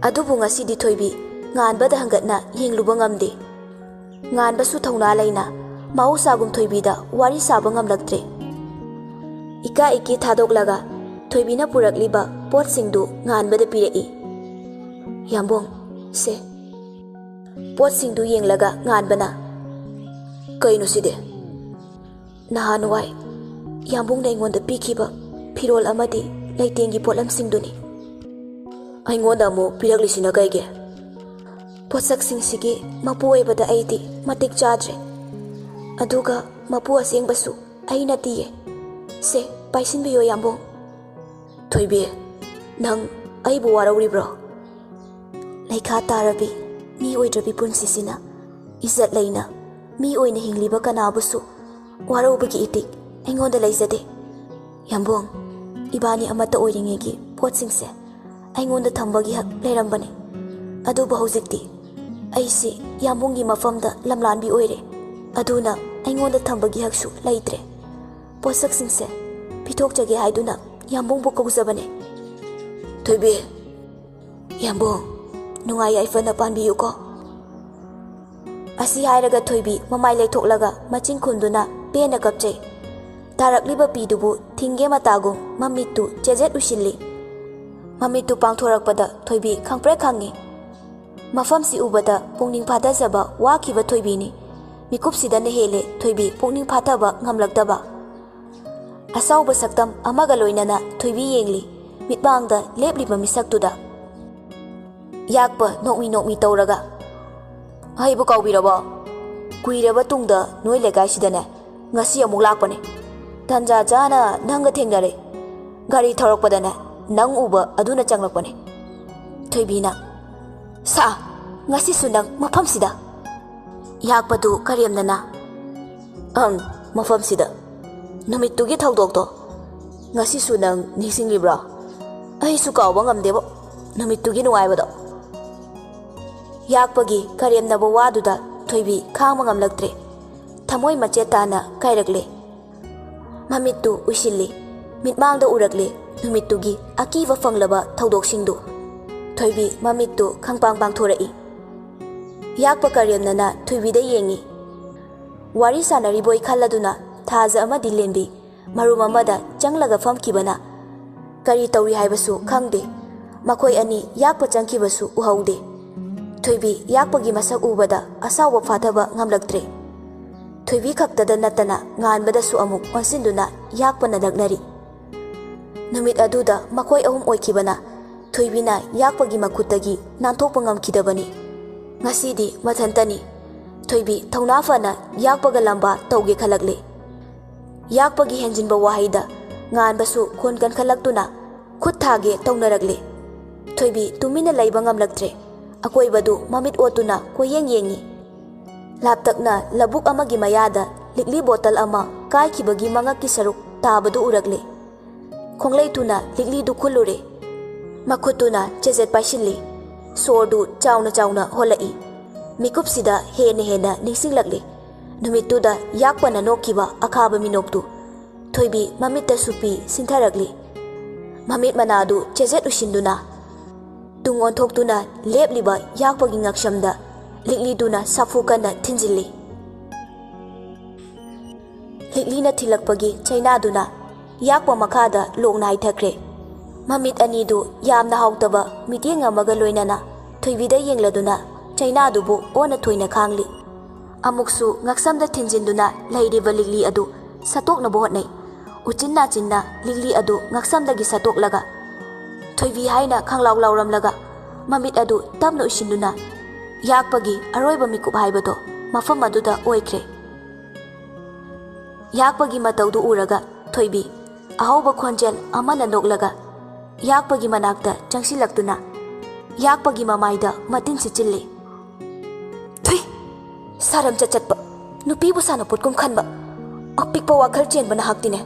ꯑꯗꯨꯕꯨ ꯉꯁꯤꯗꯤ ꯊꯣꯏꯕꯤ ꯉꯥꯟꯕꯗ ꯍꯪꯒꯠꯅ ꯌꯦꯡꯂꯨꯕ ꯉꯝꯗꯦ꯫ ꯉꯥꯟꯕꯁꯨ ꯊꯧꯅꯥ ꯂꯩꯅ ꯃꯍꯧꯁꯥꯒꯨꯝ ꯊꯣꯏꯕꯤꯗ ꯋꯥꯔꯤ ꯁꯥꯕ ꯉꯝꯂꯛꯇ꯭ꯔꯦ꯫ ꯏꯀꯥ ꯏꯀꯤ ꯊꯥꯗꯣꯛꯂꯒ ꯊꯣꯏꯕꯤꯅ ꯄꯨꯔꯛꯂꯤꯕ ꯄꯣꯠꯁꯤꯡꯗꯨ ꯉꯥꯟꯕꯗ ꯄꯤꯔꯛꯏ꯫ "ꯌꯥꯝꯕꯨꯡ, ꯁꯦ꯫" ꯄꯣꯠꯁꯤꯡꯗꯨ ꯌꯦꯡꯂꯒ ꯉꯥꯟꯕꯅ, "ꯀꯩꯅꯣ ꯁꯤꯗꯤ?" "ꯅꯍꯥꯟꯋꯥꯏ ꯌꯥꯝꯕꯨꯡꯅ ꯑꯩꯉꯣꯟꯗ ꯄꯤꯈꯤꯕ ꯐꯤꯔꯣꯜ ꯑꯃꯗꯤ ꯂꯩꯇꯦꯡꯒꯤ ꯄꯣꯠꯂꯝꯁꯤꯡꯗꯨꯅꯤ꯫" "ꯑꯩꯉꯣꯟꯗ ꯑꯃꯨꯛ ꯄꯤꯔꯛꯂꯤꯁꯤꯅ ꯀꯩꯒꯤ?" "ꯄꯣꯠꯁꯛꯁꯤꯡꯁꯤꯒꯤ ꯃꯄꯨ ꯑꯣꯏꯕꯗ ꯑꯩꯗꯤ ꯃꯇꯤꯛ ꯆꯥꯗ꯭ꯔꯦ꯫ ꯑꯗꯨꯒ ꯃꯄꯨ ꯑꯁꯦꯡꯕꯁꯨ ꯑꯩ ꯅꯠꯇꯤꯌꯦ꯫ ꯁꯦ, ꯄꯥꯏꯁꯤꯟꯕꯤꯌꯣ, ꯌꯥꯝꯕꯨꯡ꯫" "ꯊꯣꯏꯕꯤ, ꯅꯪ ꯑꯩꯕꯨ ꯋꯥꯔꯧꯔꯤꯕ꯭ꯔꯣ?" ꯂꯩꯈꯥ ꯇꯥꯔꯕꯤ, ꯃꯤ ꯑꯣꯏꯗ꯭ꯔꯕꯤ ꯄꯨꯟꯁꯤꯁꯤꯅ ꯏꯖꯠ ꯂꯩꯅ ꯃꯤ ꯑꯣꯏꯅ ꯍꯤꯡꯂꯤꯕ ꯀꯅꯥꯕꯨꯁꯨ ꯋꯥꯔꯧꯕꯒꯤ ꯏꯇꯤꯛ ꯑꯩꯉꯣꯟꯗ ꯂꯩꯖꯗꯦ꯫ ꯌꯥꯝꯕꯨꯡ, ꯏꯕꯥꯅꯤ ꯑꯃꯠꯇ ꯑꯣꯏꯔꯤꯉꯩꯒꯤ ꯄꯣꯠꯁꯤꯡꯁꯦ ꯑꯩꯉꯣꯟꯗ ꯊꯝꯕꯒꯤ ꯍꯛ ꯂꯩꯔꯝꯕꯅꯤ꯫ ꯑꯗꯨꯕꯨ ꯍꯧꯖꯤꯛꯇꯤ ꯑꯩꯁꯤ ꯌꯥꯝꯕꯨꯡꯒꯤ ꯃꯐꯝꯗ ꯂꯝꯂꯥꯟꯕꯤ ꯑꯣꯏꯔꯦ꯫ ꯑꯗꯨꯅ ꯑꯩꯉꯣꯟꯗ ꯊꯝꯕꯒꯤ ꯍꯛꯁꯨ ꯂꯩꯇ꯭ꯔꯦ꯫ ꯄꯣꯠꯁꯛꯁꯤꯡꯁꯦ ꯄꯤꯊꯣꯛꯆꯒꯦ ꯍꯥꯏꯗꯨꯅ ꯌꯥꯝꯕꯨꯡꯕꯨ ꯀꯧꯖꯕꯅꯦ꯫" "ꯊꯣꯏꯕꯤ, "ꯌꯥꯝꯕꯨꯡ, ꯅꯨꯡꯉꯥꯏ ꯌꯥꯏꯐꯅ ꯄꯥꯟꯕꯤꯌꯨꯀꯣ"꯫ ꯑꯁꯤ ꯍꯥꯏꯔꯒ ꯊꯣꯏꯕꯤ ꯃꯃꯥꯏ ꯂꯩꯊꯣꯛꯂꯒ ꯃꯆꯤꯟ ꯈꯨꯝꯗꯨꯅ ꯄꯦꯟꯅ ꯀꯞꯆꯩ꯫ ꯇꯥꯔꯛꯂꯤꯕ ꯄꯤꯗꯨꯕꯨ ꯊꯤꯡꯒꯦ ꯃꯇꯥꯒꯨꯝ ꯃꯃꯤꯠꯇꯨ ꯆꯦꯖꯦꯠ ꯎꯏꯁꯤꯜꯂꯤ꯫ ꯃꯃꯤꯠꯇꯨ ꯄꯥꯡꯊꯣꯔꯛꯄꯗ ꯊꯣꯏꯕꯤ ꯈꯪꯄ꯭ꯔꯦꯛ ꯈꯪꯉꯤ꯫ ꯃꯐꯝꯁꯤ ꯎꯕꯗ ꯄꯨꯛꯅꯤꯡ ꯐꯥꯊꯖꯕ ꯋꯥꯈꯤꯕ ꯊꯣꯏꯕꯤꯅꯤ꯫ ꯃꯤꯀꯨꯞꯁꯤꯗꯅ ꯍꯦꯜꯂꯦ ꯊꯣꯏꯕꯤ ꯄꯨꯛꯅꯤꯡ ꯐꯥꯊꯕ ꯉꯝꯂꯛꯇꯕ꯫ ꯑꯁꯥꯎꯕ ꯁꯛꯇꯝ ꯑꯃꯒ ꯂꯣꯏꯅꯅ ꯊꯣꯏꯕꯤ ꯌꯦꯡꯂꯤ, ꯃꯤꯠꯃꯥꯡꯗ ꯂꯦꯞꯂꯤꯕ ꯃꯤꯁꯛꯇꯨꯗ꯫ ꯌꯥꯛꯄ ꯅꯣꯛꯃꯤ ꯅꯣꯛꯃꯤ ꯇꯧꯔꯒ, "ꯑꯩꯕꯨ ꯀꯥꯎꯕꯤꯔꯕꯣ? ꯀꯨꯏꯔꯕ ꯇꯨꯡꯗ ꯅꯣꯏ ꯂꯩꯀꯥꯏꯁꯤꯗꯅꯦ ꯉꯁꯤ ꯑꯃꯨꯛ ꯂꯥꯛꯄꯅꯦ꯫ ꯇꯟꯖꯥ ꯆꯥꯅ ꯅꯪꯒ ꯊꯦꯡꯅꯔꯦ꯫ ꯒꯥꯔꯤ ꯊꯧꯔꯛꯄꯗꯅꯦ ꯅꯪ ꯎꯕ ꯑꯗꯨꯅ ꯆꯪꯂꯛꯄꯅꯦ"꯫ ꯊꯣꯏꯕꯤꯅ, "ꯁꯥ, ꯉꯁꯤꯁꯨ ꯅꯪ ꯃꯐꯝꯁꯤꯗ?" ꯌꯥꯛꯄꯗꯨ ꯀꯔꯦꯝꯅꯅ, "ꯑꯪ, ꯃꯐꯝꯁꯤꯗ꯫ ꯅꯨꯃꯤꯠꯇꯨꯒꯤ ꯊꯧꯗꯣꯛꯇꯣ ꯉꯁꯤꯁꯨ ꯅꯪ ꯅꯤꯡꯁꯤꯡꯂꯤꯕ꯭ꯔꯣ? ꯑꯩꯁꯨ ꯀꯥꯎꯕ ꯉꯝꯗꯦꯕꯣ ꯅꯨꯃꯤꯠꯇꯨꯒꯤ ꯅꯨꯡꯉꯥꯏꯕꯗꯣ"꯫ ꯌꯥꯛꯄꯒꯤ ꯀꯔꯦꯝꯅꯕ ꯋꯥꯗꯨꯗ ꯊꯣꯏꯕꯤ ꯈꯥꯡꯕ ꯉꯝꯂꯛꯇ꯭ꯔꯦ꯫ ꯊꯃꯣꯏ ꯃꯆꯦꯠ ꯇꯥꯅ ꯀꯥꯏꯔꯛꯂꯦ꯫ ꯃꯃꯤꯠꯇꯨ ꯎꯏꯁꯤꯜꯂꯤ꯫ ꯃꯤꯠꯃꯥꯡꯗ ꯎꯔꯛꯂꯦ ꯅꯨꯃꯤꯠꯇꯨꯒꯤ ꯑꯀꯤꯕ ꯐꯪꯂꯕ ꯊꯧꯗꯣꯛꯁꯤꯡꯗꯨ꯫ ꯊꯣꯏꯕꯤ ꯃꯃꯤꯠꯇꯨ ꯈꯪꯄꯥꯡ ꯄꯥꯡꯊꯣꯔꯛꯏ꯫ ꯌꯥꯛꯄ ꯀꯔꯦꯝꯅꯅ ꯊꯣꯏꯕꯤꯗ ꯌꯦꯡꯉꯤ꯫ ꯋꯥꯔꯤ ꯁꯥꯟꯅꯔꯤꯕꯣꯏ ꯈꯜꯂꯗꯨꯅ ꯊꯥꯖ ꯑꯃꯗꯤ ꯂꯦꯟꯕꯤ ꯃꯔꯨꯝ ꯑꯃꯗ ꯆꯪꯂꯒ ꯐꯝꯈꯤꯕꯅ ꯀꯔꯤ ꯇꯧꯔꯤ ꯍꯥꯏꯕꯁꯨ ꯈꯪꯗꯦ꯫ ꯃꯈꯣꯏ ꯑꯅꯤ ꯌꯥꯛꯄ ꯆꯪꯈꯤꯕꯁꯨ ꯎꯍꯧꯗꯦ꯫ ꯊꯣꯏꯕꯤ ꯌꯥꯛꯄꯒꯤ ꯃꯁꯛ ꯎꯕꯗ ꯑꯁꯥꯎꯕ ꯐꯥꯊꯕ ꯉꯝꯂꯛꯇ꯭ꯔꯦ꯫ ꯊꯣꯏꯕꯤ ꯈꯛꯇꯗ ꯅꯠꯇꯅ ꯉꯥꯟꯕꯗꯁꯨ ꯑꯃꯨꯛ ꯑꯣꯟꯁꯤꯟꯗꯨꯅ ꯌꯥꯛꯄꯅ ꯂꯛꯅꯔꯤ꯫ ꯅꯨꯃꯤꯠ ꯑꯗꯨꯗ ꯃꯈꯣꯏ ꯑꯍꯨꯝ ꯑꯣꯏꯈꯤꯕꯅ ꯊꯣꯏꯕꯤꯅ ꯌꯥꯛꯄꯒꯤ ꯃꯈꯨꯠꯇꯒꯤ ꯅꯥꯟꯊꯣꯛꯄ ꯉꯝꯈꯤꯗꯕꯅꯤ꯫ ꯉꯁꯤꯗꯤ ꯃꯊꯟꯇꯅꯤ꯫ ꯊꯣꯏꯕꯤ ꯊꯧꯅꯥ ꯐꯅ ꯌꯥꯛꯄꯒ ꯂꯝꯕꯥ ꯇꯧꯒꯦ ꯈꯜꯂꯛꯂꯦ꯫ ꯌꯥꯛꯄꯒꯤ ꯍꯦꯟꯖꯤꯟꯕ ꯋꯥꯍꯩꯗ ꯉꯥꯟꯕꯁꯨ ꯈꯣꯟ ꯀꯟꯈꯠꯂꯛꯇꯨꯅ ꯈꯨꯠ ꯊꯥꯒꯦ ꯇꯧꯅꯔꯛꯂꯦ꯫ ꯊꯣꯏꯕꯤ ꯇꯨꯃꯤꯟꯅ ꯂꯩꯕ ꯉꯝꯂꯛꯇ꯭ꯔꯦ꯫ ꯑꯀꯣꯏꯕꯗꯨ ꯃꯃꯤꯠ ꯑꯣꯠꯇꯨꯅ ꯀꯣꯏꯌꯦꯡ ꯌꯦꯡꯉꯤ꯫ ꯂꯥꯞꯇꯛꯅ ꯂꯧꯕꯨꯛ ꯑꯃꯒꯤ ꯃꯌꯥꯗ ꯂꯤꯛꯂꯤ ꯕꯣꯇꯜ ꯑꯃ ꯀꯥꯏꯈꯤꯕꯒꯤ ꯃꯉꯛꯀꯤ ꯁꯔꯨꯛ ꯇꯥꯕꯗꯨ ꯎꯔꯛꯂꯦ꯫ ꯈꯣꯡꯂꯩ ꯊꯨꯅ ꯂꯤꯛꯂꯤꯗꯨ ꯈꯨꯜꯂꯨꯔꯦ꯫ ꯃꯈꯨꯠꯇꯨꯅ ꯆꯦꯖꯦꯠ ꯄꯥꯏꯁꯤꯜꯂꯤ꯫ ꯁꯣꯔꯗꯨ ꯆꯥꯎꯅ ꯆꯥꯎꯅ ꯍꯣꯜꯂꯛꯏ꯫ ꯃꯤꯀꯨꯞꯁꯤꯗ ꯍꯦꯟꯅ ꯍꯦꯟꯅ ꯅꯤꯡꯁꯤꯡꯂꯛꯂꯤ꯫ ꯅꯨꯃꯤꯠꯇꯨꯗ ꯌꯥꯛꯄꯅ ꯅꯣꯛꯈꯤꯕ ꯑꯈꯥꯕ ꯃꯤꯅꯣꯛꯇꯨ꯫ ꯊꯣꯏꯕꯤ ꯃꯃꯤꯠꯇ ꯁꯨꯄꯤ ꯁꯤꯟꯊꯔꯛꯂꯤ꯫ ꯃꯃꯤꯠ ꯃꯅꯥꯗꯨ ꯆꯦꯖꯦꯠ ꯎꯏꯁꯤꯟꯗꯨꯅ, ꯇꯨꯡ ꯑꯣꯟꯊꯣꯛꯇꯨꯅ ꯂꯦꯞꯂꯤꯕ ꯌꯥꯛꯄꯒꯤ ꯉꯛꯁꯝꯗ ꯂꯤꯛꯂꯤꯗꯨꯅ ꯁꯥꯐꯨ ꯀꯟꯅ ꯊꯤꯟꯖꯤꯜꯂꯤ꯫ ꯂꯤꯛꯂꯤꯅ ꯊꯤꯜꯂꯛꯄꯒꯤ ꯆꯩꯅꯥꯗꯨꯅ ꯌꯥꯛꯄ ꯃꯈꯥꯗ ꯂꯣꯛꯅ ꯍꯥꯏꯊꯈ꯭ꯔꯦ꯫ ꯃꯃꯤꯠ ꯑꯅꯤꯗꯨ ꯌꯥꯝꯅ ꯍꯥꯎꯇꯕ ꯃꯤꯠꯌꯦꯡ ꯑꯃꯒ ꯂꯣꯏꯅꯅ ꯊꯣꯏꯕꯤꯗ ꯌꯦꯡꯂꯗꯨꯅ ꯆꯩꯅꯥꯗꯨꯕꯨ ꯑꯣꯟꯅ ꯊꯣꯏꯅ ꯈꯥꯡꯂꯤ꯫ ꯑꯃꯨꯛꯁꯨ ꯉꯛꯁꯝꯗ ꯊꯤꯟꯖꯤꯟꯗꯨꯅ ꯂꯩꯔꯤꯕ ꯂꯤꯛꯂꯤ ꯑꯗꯨ ꯁꯠꯇꯣꯛꯅꯕ ꯍꯣꯠꯅꯩ꯫ ꯎꯆꯤꯟ ꯅꯥꯆꯤꯟꯅ ꯂꯤꯛꯂꯤ ꯑꯗꯨ ꯉꯛꯁꯝꯗꯒꯤ ꯁꯠꯇꯣꯛꯂꯒ ꯊꯣꯏꯕꯤ ꯍꯥꯏꯅ ꯈꯪꯂꯥꯎ ꯂꯥꯎꯔꯝꯂꯒ ꯃꯃꯤꯠ ꯑꯗꯨ ꯇꯞꯅ ꯎꯏꯁꯤꯟꯗꯨꯅ ꯌꯥꯛꯄꯒꯤ ꯑꯔꯣꯏꯕ ꯃꯤꯀꯨꯞ ꯍꯥꯏꯕꯗꯣ ꯃꯐꯝ ꯑꯗꯨꯗ ꯑꯣꯏꯈ꯭ꯔꯦ꯫ ꯌꯥꯛꯄꯒꯤ ꯃꯇꯧꯗꯨ ꯎꯔꯒ ꯊꯣꯏꯕꯤ ꯑꯍꯧꯕ ꯈꯣꯟꯖꯦꯜ ꯑꯃꯅ ꯅꯣꯛꯂꯒ ꯌꯥꯛꯄꯒꯤ ꯃꯅꯥꯛꯇ ꯆꯪꯁꯤꯜꯂꯛꯇꯨꯅ ꯌꯥꯛꯄꯒꯤ ꯃꯃꯥꯏꯗ ꯃꯇꯤꯟ ꯁꯤꯠꯆꯤꯜꯂꯤ꯫ "ꯊꯨꯏ! ꯁꯥꯔꯝ ꯆꯠꯆꯠꯄ, ꯅꯨꯄꯤꯕꯨ ꯁꯥꯟꯅꯄꯣꯠꯀꯨꯝ ꯈꯟꯕ, ꯑꯄꯤꯛꯄ ꯋꯥꯈꯜ ꯆꯦꯟꯕ ꯅꯍꯥꯛꯇꯤꯅꯦ꯫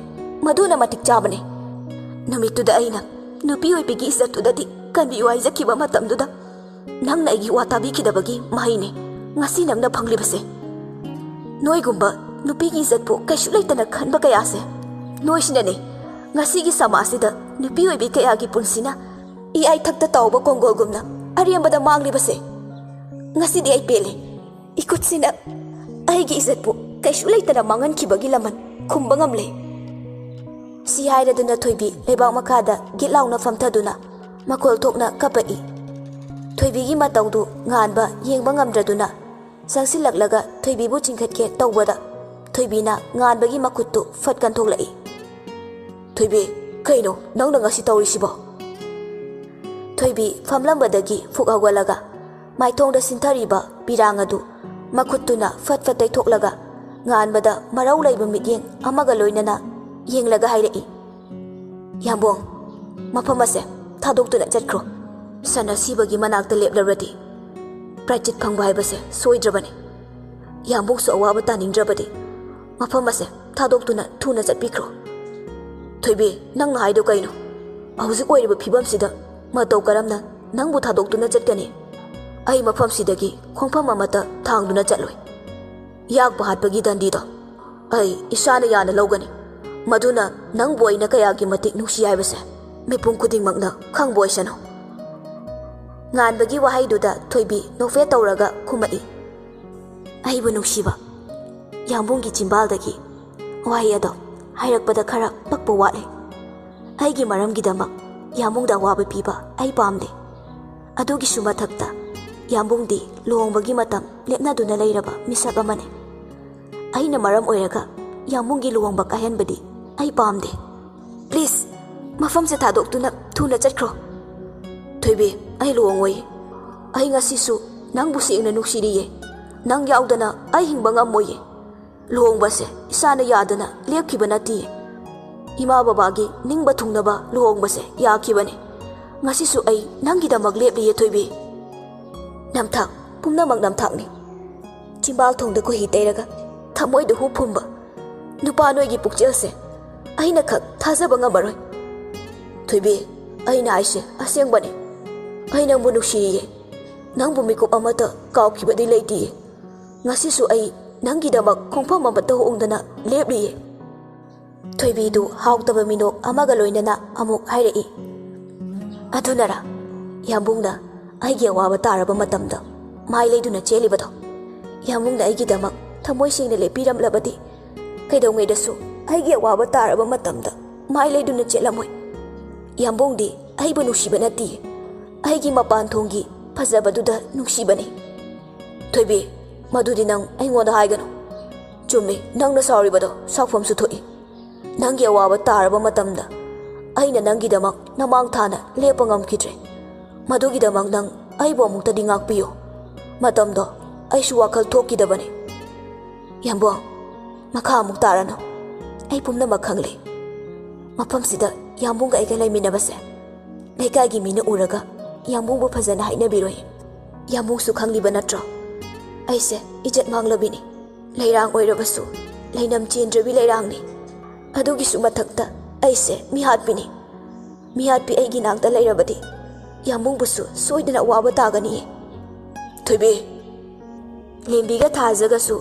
ꯃꯗꯨꯅ ꯃꯇꯤꯛ ꯆꯥꯕꯅꯦ꯫ ꯅꯨꯃꯤꯠꯇꯨꯗ ꯑꯩꯅ ꯅꯨꯄꯤ ꯑꯣꯏꯕꯤꯒꯤ ꯏꯖꯠꯇꯨꯗꯗꯤ ꯀꯟꯕꯤꯌꯨ ꯍꯥꯏꯖꯈꯤꯕ ꯃꯇꯝꯗꯨꯗ ꯅꯪꯅ ꯑꯩꯒꯤ ꯋꯥ ꯇꯥꯕꯤꯈꯤꯗꯕꯒꯤ ꯃꯍꯩꯅꯦ ꯉꯁꯤ ꯅꯪꯅ ꯐꯪꯂꯤꯕꯁꯦ꯫ ꯅꯣꯏꯒꯨꯝꯕ ꯅꯨꯄꯤꯒꯤ ꯏꯖꯠꯄꯨ ꯀꯩꯁꯨ ꯂꯩꯇꯅ ꯈꯟꯕ ꯀꯌꯥꯁꯦ ꯅꯣꯏꯁꯤꯅꯅꯦ ꯉꯁꯤꯒꯤ ꯁꯃꯥꯖꯁꯤꯗ ꯅꯨꯄꯤ ꯑꯣꯏꯕꯤ ꯀꯌꯥꯒꯤ ꯄꯨꯟꯁꯤꯅ ꯏꯌꯥꯏꯊꯛꯇ ꯇꯥꯎꯕ ꯀꯣꯡꯒꯣꯜꯒꯨꯝꯅ ꯑꯔꯦꯝꯕꯗ ꯃꯥꯡꯂꯤꯕꯁꯦ꯫ ꯉꯁꯤꯗꯤ ꯑꯩ ꯄꯦꯜꯂꯦ꯫ ꯏꯈꯨꯠꯁꯤꯅ ꯑꯩꯒꯤ ꯏꯖꯠꯄꯨ ꯀꯩꯁꯨ ꯂꯩꯇꯅ ꯃꯥꯡꯍꯟꯈꯤꯕꯒꯤ ꯂꯃꯟ ꯈꯨꯝꯕ ꯉꯝꯂꯦ꯫" ꯁꯤ ꯍꯥꯏꯔꯗꯨꯅ ꯊꯣꯏꯕꯤ ꯂꯩꯕꯥꯛ ꯃꯈꯥꯗ ꯒꯤꯠ ꯂꯥꯎꯅ ꯐꯝꯊꯗꯨꯅ ꯃꯈꯣꯜ ꯊꯣꯛꯅ ꯀꯞꯄꯛꯏ꯫ ꯊꯣꯏꯕꯤꯒꯤ ꯃꯇꯧꯗꯨ ꯉꯥꯟꯕ ꯌꯦꯡꯕ ꯉꯝꯗ꯭ꯔꯗꯨꯅ ꯆꯪꯁꯤꯜꯂꯛꯂꯒ ꯊꯣꯏꯕꯤꯕꯨ ꯆꯤꯡꯈꯠꯀꯦ ꯇꯧꯕꯗ ꯊꯣꯏꯕꯤꯅ ꯉꯥꯟꯕꯒꯤ ꯃꯈꯨꯠꯇꯨ ꯐꯠ ꯀꯟꯊꯣꯛꯂꯛꯏ꯫ "ꯊꯣꯏꯕꯤ, ꯀꯩꯅꯣ ꯅꯪꯅ ꯉꯁꯤ ꯇꯧꯔꯤꯁꯤꯕꯣ?" ꯊꯣꯏꯕꯤ ꯐꯝꯂꯝꯕꯗꯒꯤ ꯐꯨꯛ ꯍꯧꯒꯠꯂꯒ ꯃꯥꯏꯊꯣꯡꯗ ꯁꯤꯟꯊꯔꯤꯕ ꯄꯤꯔꯥꯡ ꯑꯗꯨ ꯃꯈꯨꯠꯇꯨꯅ ꯐꯠ ꯐꯠ ꯇꯩꯊꯣꯛꯂꯒ ꯉꯥꯟꯕꯗ ꯃꯔꯧ ꯂꯩꯕ ꯃꯤꯠꯌꯦꯡ ꯑꯃꯒ ꯂꯣꯏꯅꯅ ꯌꯦꯡꯂꯒ ꯍꯥꯏꯔꯛꯏ, "ꯌꯥꯝꯕꯣꯡ, ꯃꯐꯝ ꯑꯁꯦ ꯊꯥꯗꯣꯛꯇꯨꯅ ꯆꯠꯈ꯭ꯔꯣ꯫ ꯁꯟ ꯑꯁꯤꯕꯒꯤ ꯃꯅꯥꯛꯇ ꯂꯦꯞꯂꯕꯗꯤ ꯄ꯭ꯔꯥꯏꯆꯤꯠ ꯐꯪꯕ ꯍꯥꯏꯕꯁꯦ ꯁꯣꯏꯗ꯭ꯔꯕꯅꯤ꯫ ꯌꯥꯝꯕꯣꯡꯁꯨ ꯑꯋꯥꯕ ꯇꯥꯅꯤꯡꯗ꯭ꯔꯕꯗꯤ ꯃꯐꯝ ꯑꯁꯦ ꯊꯥꯗꯣꯛꯇꯨꯅ ꯊꯨꯅ ꯆꯠꯄꯤꯈ꯭ꯔꯣ꯫" "ꯊꯣꯏꯕꯤ, ꯅꯪꯅ ꯍꯥꯏꯗꯣ ꯀꯩꯅꯣ? ꯍꯧꯖꯤꯛ ꯑꯣꯏꯔꯤꯕ ꯐꯤꯕꯝꯁꯤꯗ ꯃꯇꯧ ꯀꯔꯝꯅ ꯅꯪꯕꯨ ꯊꯥꯗꯣꯛꯇꯨꯅ ꯆꯠꯀꯅꯤ? ꯑꯩ ꯃꯐꯝꯁꯤꯗꯒꯤ ꯈꯣꯡꯐꯝ ꯑꯃꯠꯇ ꯊꯥꯡꯗꯨꯅ ꯆꯠꯂꯣꯏ꯫ ꯌꯥꯛꯄ ꯍꯥꯠꯄꯒꯤ ꯗꯟꯗꯤꯗꯣ ꯑꯩ ꯏꯁꯥꯅ ꯌꯥꯅ ꯂꯧꯒꯅꯤ꯫ ꯃꯗꯨꯅ ꯅꯪꯕꯨ ꯑꯩꯅ ꯀꯌꯥꯒꯤ ꯃꯇꯤꯛ ꯅꯨꯡꯁꯤ ꯍꯥꯏꯕꯁꯦ ꯃꯤꯄꯨꯝ ꯈꯨꯗꯤꯡꯃꯛꯅ ꯈꯪꯕ ꯑꯣꯏꯁꯅꯨ꯫" ꯉꯥꯟꯕꯒꯤ ꯋꯥꯍꯩꯗꯨꯗ ꯊꯣꯏꯕꯤ ꯅꯣꯛꯐꯦꯠ ꯇꯧꯔꯒ ꯈꯨꯝꯃꯛꯏ, "ꯑꯩꯕꯨ ꯅꯨꯡꯁꯤꯕ?" ꯌꯥꯝꯕꯨꯡꯒꯤ ꯆꯤꯝꯕꯥꯜꯗꯒꯤ ꯋꯥꯍꯩ ꯑꯗꯣ ꯍꯥꯏꯔꯛꯄꯗ ꯈꯔ ꯄꯛꯄ ꯋꯥꯠꯂꯦ꯫ ꯑꯩꯒꯤ ꯃꯔꯝꯒꯤꯗꯃꯛ ꯌꯥꯝꯕꯨꯡꯗ ꯑꯋꯥꯕ ꯄꯤꯕ ꯑꯩ ꯄꯥꯝꯗꯦ꯫ ꯑꯗꯨꯒꯤꯁꯨ ꯃꯊꯛꯇ, ꯌꯥꯝꯕꯨꯡꯗꯤ ꯂꯨꯍꯣꯡꯕꯒꯤ ꯃꯇꯝ ꯂꯦꯞꯅꯗꯨꯅ ꯂꯩꯔꯕ ꯃꯤꯁꯛ ꯑꯃꯅꯤ꯫ ꯑꯩꯅ ꯃꯔꯝ ꯑꯣꯏꯔꯒ ꯌꯥꯝꯕꯨꯡꯒꯤ ꯂꯨꯍꯣꯡꯕ ꯀꯥꯏꯍꯟꯕꯗꯤ ꯑꯩ ꯄꯥꯝꯗꯦ꯫ "Please, ꯃꯐꯝꯁꯦ ꯊꯥꯗꯣꯛꯇꯨꯅ ꯊꯨꯅ ꯆꯠꯈ꯭ꯔꯣ꯫" "ꯊꯣꯏꯕꯤ, ꯑꯩ ꯂꯨꯍꯣꯡꯉꯣꯏ꯫ ꯑꯩ ꯉꯁꯤꯁꯨ ꯅꯪꯕꯨ ꯁꯦꯡꯅ ꯅꯨꯡꯁꯤꯔꯤꯌꯦ꯫ ꯅꯪ ꯌꯥꯎꯗꯅ ꯑꯩ ꯍꯤꯡꯕ ꯉꯝꯃꯣꯏꯌꯦ꯫ ꯂꯨꯍꯣꯡꯕꯁꯦ ꯏꯁꯥꯅ ꯌꯥꯗꯅ ꯂꯦꯞꯈꯤꯕ ꯅꯠꯇꯤꯌꯦ꯫ ꯏꯃꯥ ꯕꯕꯥꯒꯤ ꯅꯤꯡꯕ ꯊꯨꯡꯅꯕ ꯂꯨꯍꯣꯡꯕꯁꯦ ꯌꯥꯈꯤꯕꯅꯦ꯫ ꯉꯁꯤꯁꯨ ꯑꯩ ꯅꯪꯒꯤꯗꯃꯛ ꯂꯦꯞꯂꯤꯌꯦ ꯊꯣꯏꯕꯤ꯫" ꯅꯝꯊꯥꯛ, ꯄꯨꯝꯅꯃꯛ ꯅꯝꯊꯥꯛꯅꯤ꯫ ꯆꯤꯝꯕꯥꯜ ꯊꯣꯡꯗ ꯈꯣꯏꯍꯤ ꯇꯩꯔꯒ ꯊꯃꯣꯏꯗ ꯍꯨ ꯐꯨꯝꯕ ꯅꯨꯄꯥ ꯅꯣꯏꯒꯤ ꯄꯨꯛꯆꯦꯜꯁꯦ ꯑꯩꯅ ꯈꯛ ꯊꯥꯖꯕ ꯉꯝꯃꯔꯣꯏ꯫ "ꯊꯣꯏꯕꯤ, ꯑꯩꯅ ꯍꯥꯏꯁꯦ ꯑꯁꯦꯡꯕꯅꯦ꯫ ꯑꯩ ꯅꯪꯕꯨ ꯅꯨꯡꯁꯤꯔꯤꯌꯦ꯫ ꯅꯪꯕꯨ ꯃꯤꯀꯨꯞ ꯑꯃꯠꯇ ꯀꯥꯎꯈꯤꯕꯗꯤ ꯂꯩꯇꯤꯌꯦ꯫ ꯉꯁꯤꯁꯨ ꯑꯩ ꯅꯪꯒꯤꯗꯃꯛ ꯈꯣꯡꯐꯝ ꯑꯃꯠꯇ ꯍꯣꯡꯗꯅ ꯂꯦꯞꯂꯤꯌꯦ꯫" ꯊꯣꯏꯕꯤꯗꯨ ꯍꯥꯎꯇꯕ ꯃꯤꯅꯣꯛ ꯑꯃꯒ ꯂꯣꯏꯅꯅ ꯑꯃꯨꯛ ꯍꯥꯏꯔꯛꯏ, "ꯑꯗꯨꯅꯔꯥ ꯌꯥꯝꯕꯨꯡꯅ ꯑꯩꯒꯤ ꯑꯋꯥꯕ ꯇꯥꯔꯕ ꯃꯇꯝꯗ ꯃꯥꯏ ꯂꯩꯗꯨꯅ ꯆꯦꯜꯂꯤꯕꯗꯣ? ꯌꯥꯝꯕꯨꯡꯅ ꯑꯩꯒꯤꯗꯃꯛ ꯊꯃꯣꯏ ꯁꯦꯡꯅ ꯂꯦꯞꯄꯤꯔꯝꯂꯕꯗꯤ ꯀꯩꯗꯧꯉꯩꯗꯁꯨ ꯑꯩꯒꯤ ꯑꯋꯥꯕ ꯇꯥꯔꯕ ꯃꯇꯝꯗ ꯃꯥꯏ ꯂꯩꯗꯨꯅ ꯆꯦꯜꯂꯝꯃꯣꯏ꯫ ꯌꯥꯝꯕꯨꯡꯗꯤ ꯑꯩꯕꯨ ꯅꯨꯡꯁꯤꯕ ꯅꯠꯇꯤꯌꯦ, ꯑꯩꯒꯤ ꯃꯄꯥꯟ ꯊꯣꯡꯒꯤ ꯐꯖꯕꯗꯨꯗ ꯅꯨꯡꯁꯤꯕꯅꯤ꯫" "ꯊꯣꯏꯕꯤ, ꯃꯗꯨꯗꯤ ꯅꯪ ꯑꯩꯉꯣꯟꯗ ꯍꯥꯏꯒꯅꯨ꯫ ꯆꯨꯝꯃꯤ, ꯅꯪꯅ ꯁꯥꯎꯔꯤꯕꯗꯣ ꯁꯥꯎꯐꯝꯁꯨ ꯊꯣꯛꯏ꯫ ꯅꯪꯒꯤ ꯑꯋꯥꯕ ꯇꯥꯔꯕ ꯃꯇꯝꯗ ꯑꯩꯅ ꯅꯪꯒꯤꯗꯃꯛ ꯅꯃꯥꯡ ꯊꯥꯅ ꯂꯦꯞꯄ ꯉꯝꯈꯤꯗ꯭ꯔꯦ꯫ ꯃꯗꯨꯒꯤꯗꯃꯛ ꯅꯪ ꯑꯩꯕꯨ ꯑꯃꯨꯛꯇꯗꯤ ꯉꯥꯛꯄꯤꯌꯨ꯫ ꯃꯇꯝꯗꯣ ꯑꯩꯁꯨ ꯋꯥꯈꯜ ꯊꯣꯛꯈꯤꯗꯕꯅꯤ꯫" "ꯌꯥꯝꯕꯨꯡ, ꯃꯈꯥ ꯑꯃꯨꯛ ꯇꯥꯔꯅꯨ꯫ ꯑꯩ ꯄꯨꯝꯅꯃꯛ ꯈꯪꯂꯦ꯫ ꯃꯐꯝꯁꯤꯗ ꯌꯥꯝꯕꯨꯡꯒ ꯑꯩꯒ ꯂꯩꯃꯤꯟꯅꯕꯁꯦ ꯂꯩꯀꯥꯏꯒꯤ ꯃꯤꯅ ꯎꯔꯒ ꯌꯥꯝꯕꯨꯡꯕꯨ ꯐꯖꯅ ꯍꯥꯏꯅꯕꯤꯔꯣꯏ꯫ ꯌꯥꯝꯕꯨꯡꯁꯨ ꯈꯪꯂꯤꯕ ꯅꯠꯇ꯭ꯔꯣ? ꯑꯩꯁꯦ ꯏꯖꯠ ꯃꯥꯡꯂꯕꯤꯅꯤ꯫ ꯂꯩꯔꯥꯡ ꯑꯣꯏꯔꯕꯁꯨ ꯂꯩꯅꯝ ꯆꯦꯟꯗ꯭ꯔꯕꯤ ꯂꯩꯔꯥꯡꯅꯤ꯫ ꯑꯗꯨꯒꯤꯁꯨ ꯃꯊꯛꯇ ꯑꯩꯁꯦ ꯃꯤꯍꯥꯠꯄꯤꯅꯤ꯫ ꯃꯤꯍꯥꯠꯄꯤ ꯑꯩꯒꯤ ꯅꯥꯛꯇ ꯂꯩꯔꯕꯗꯤ ꯌꯥꯝꯕꯨꯡꯕꯨꯁꯨ ꯁꯣꯏꯗꯅ ꯑꯋꯥꯕ ꯇꯥꯒꯅꯤꯌꯦ꯫" "ꯊꯣꯏꯕꯤ!" ꯂꯦꯝꯕꯤꯒ ꯊꯥꯖꯒꯁꯨ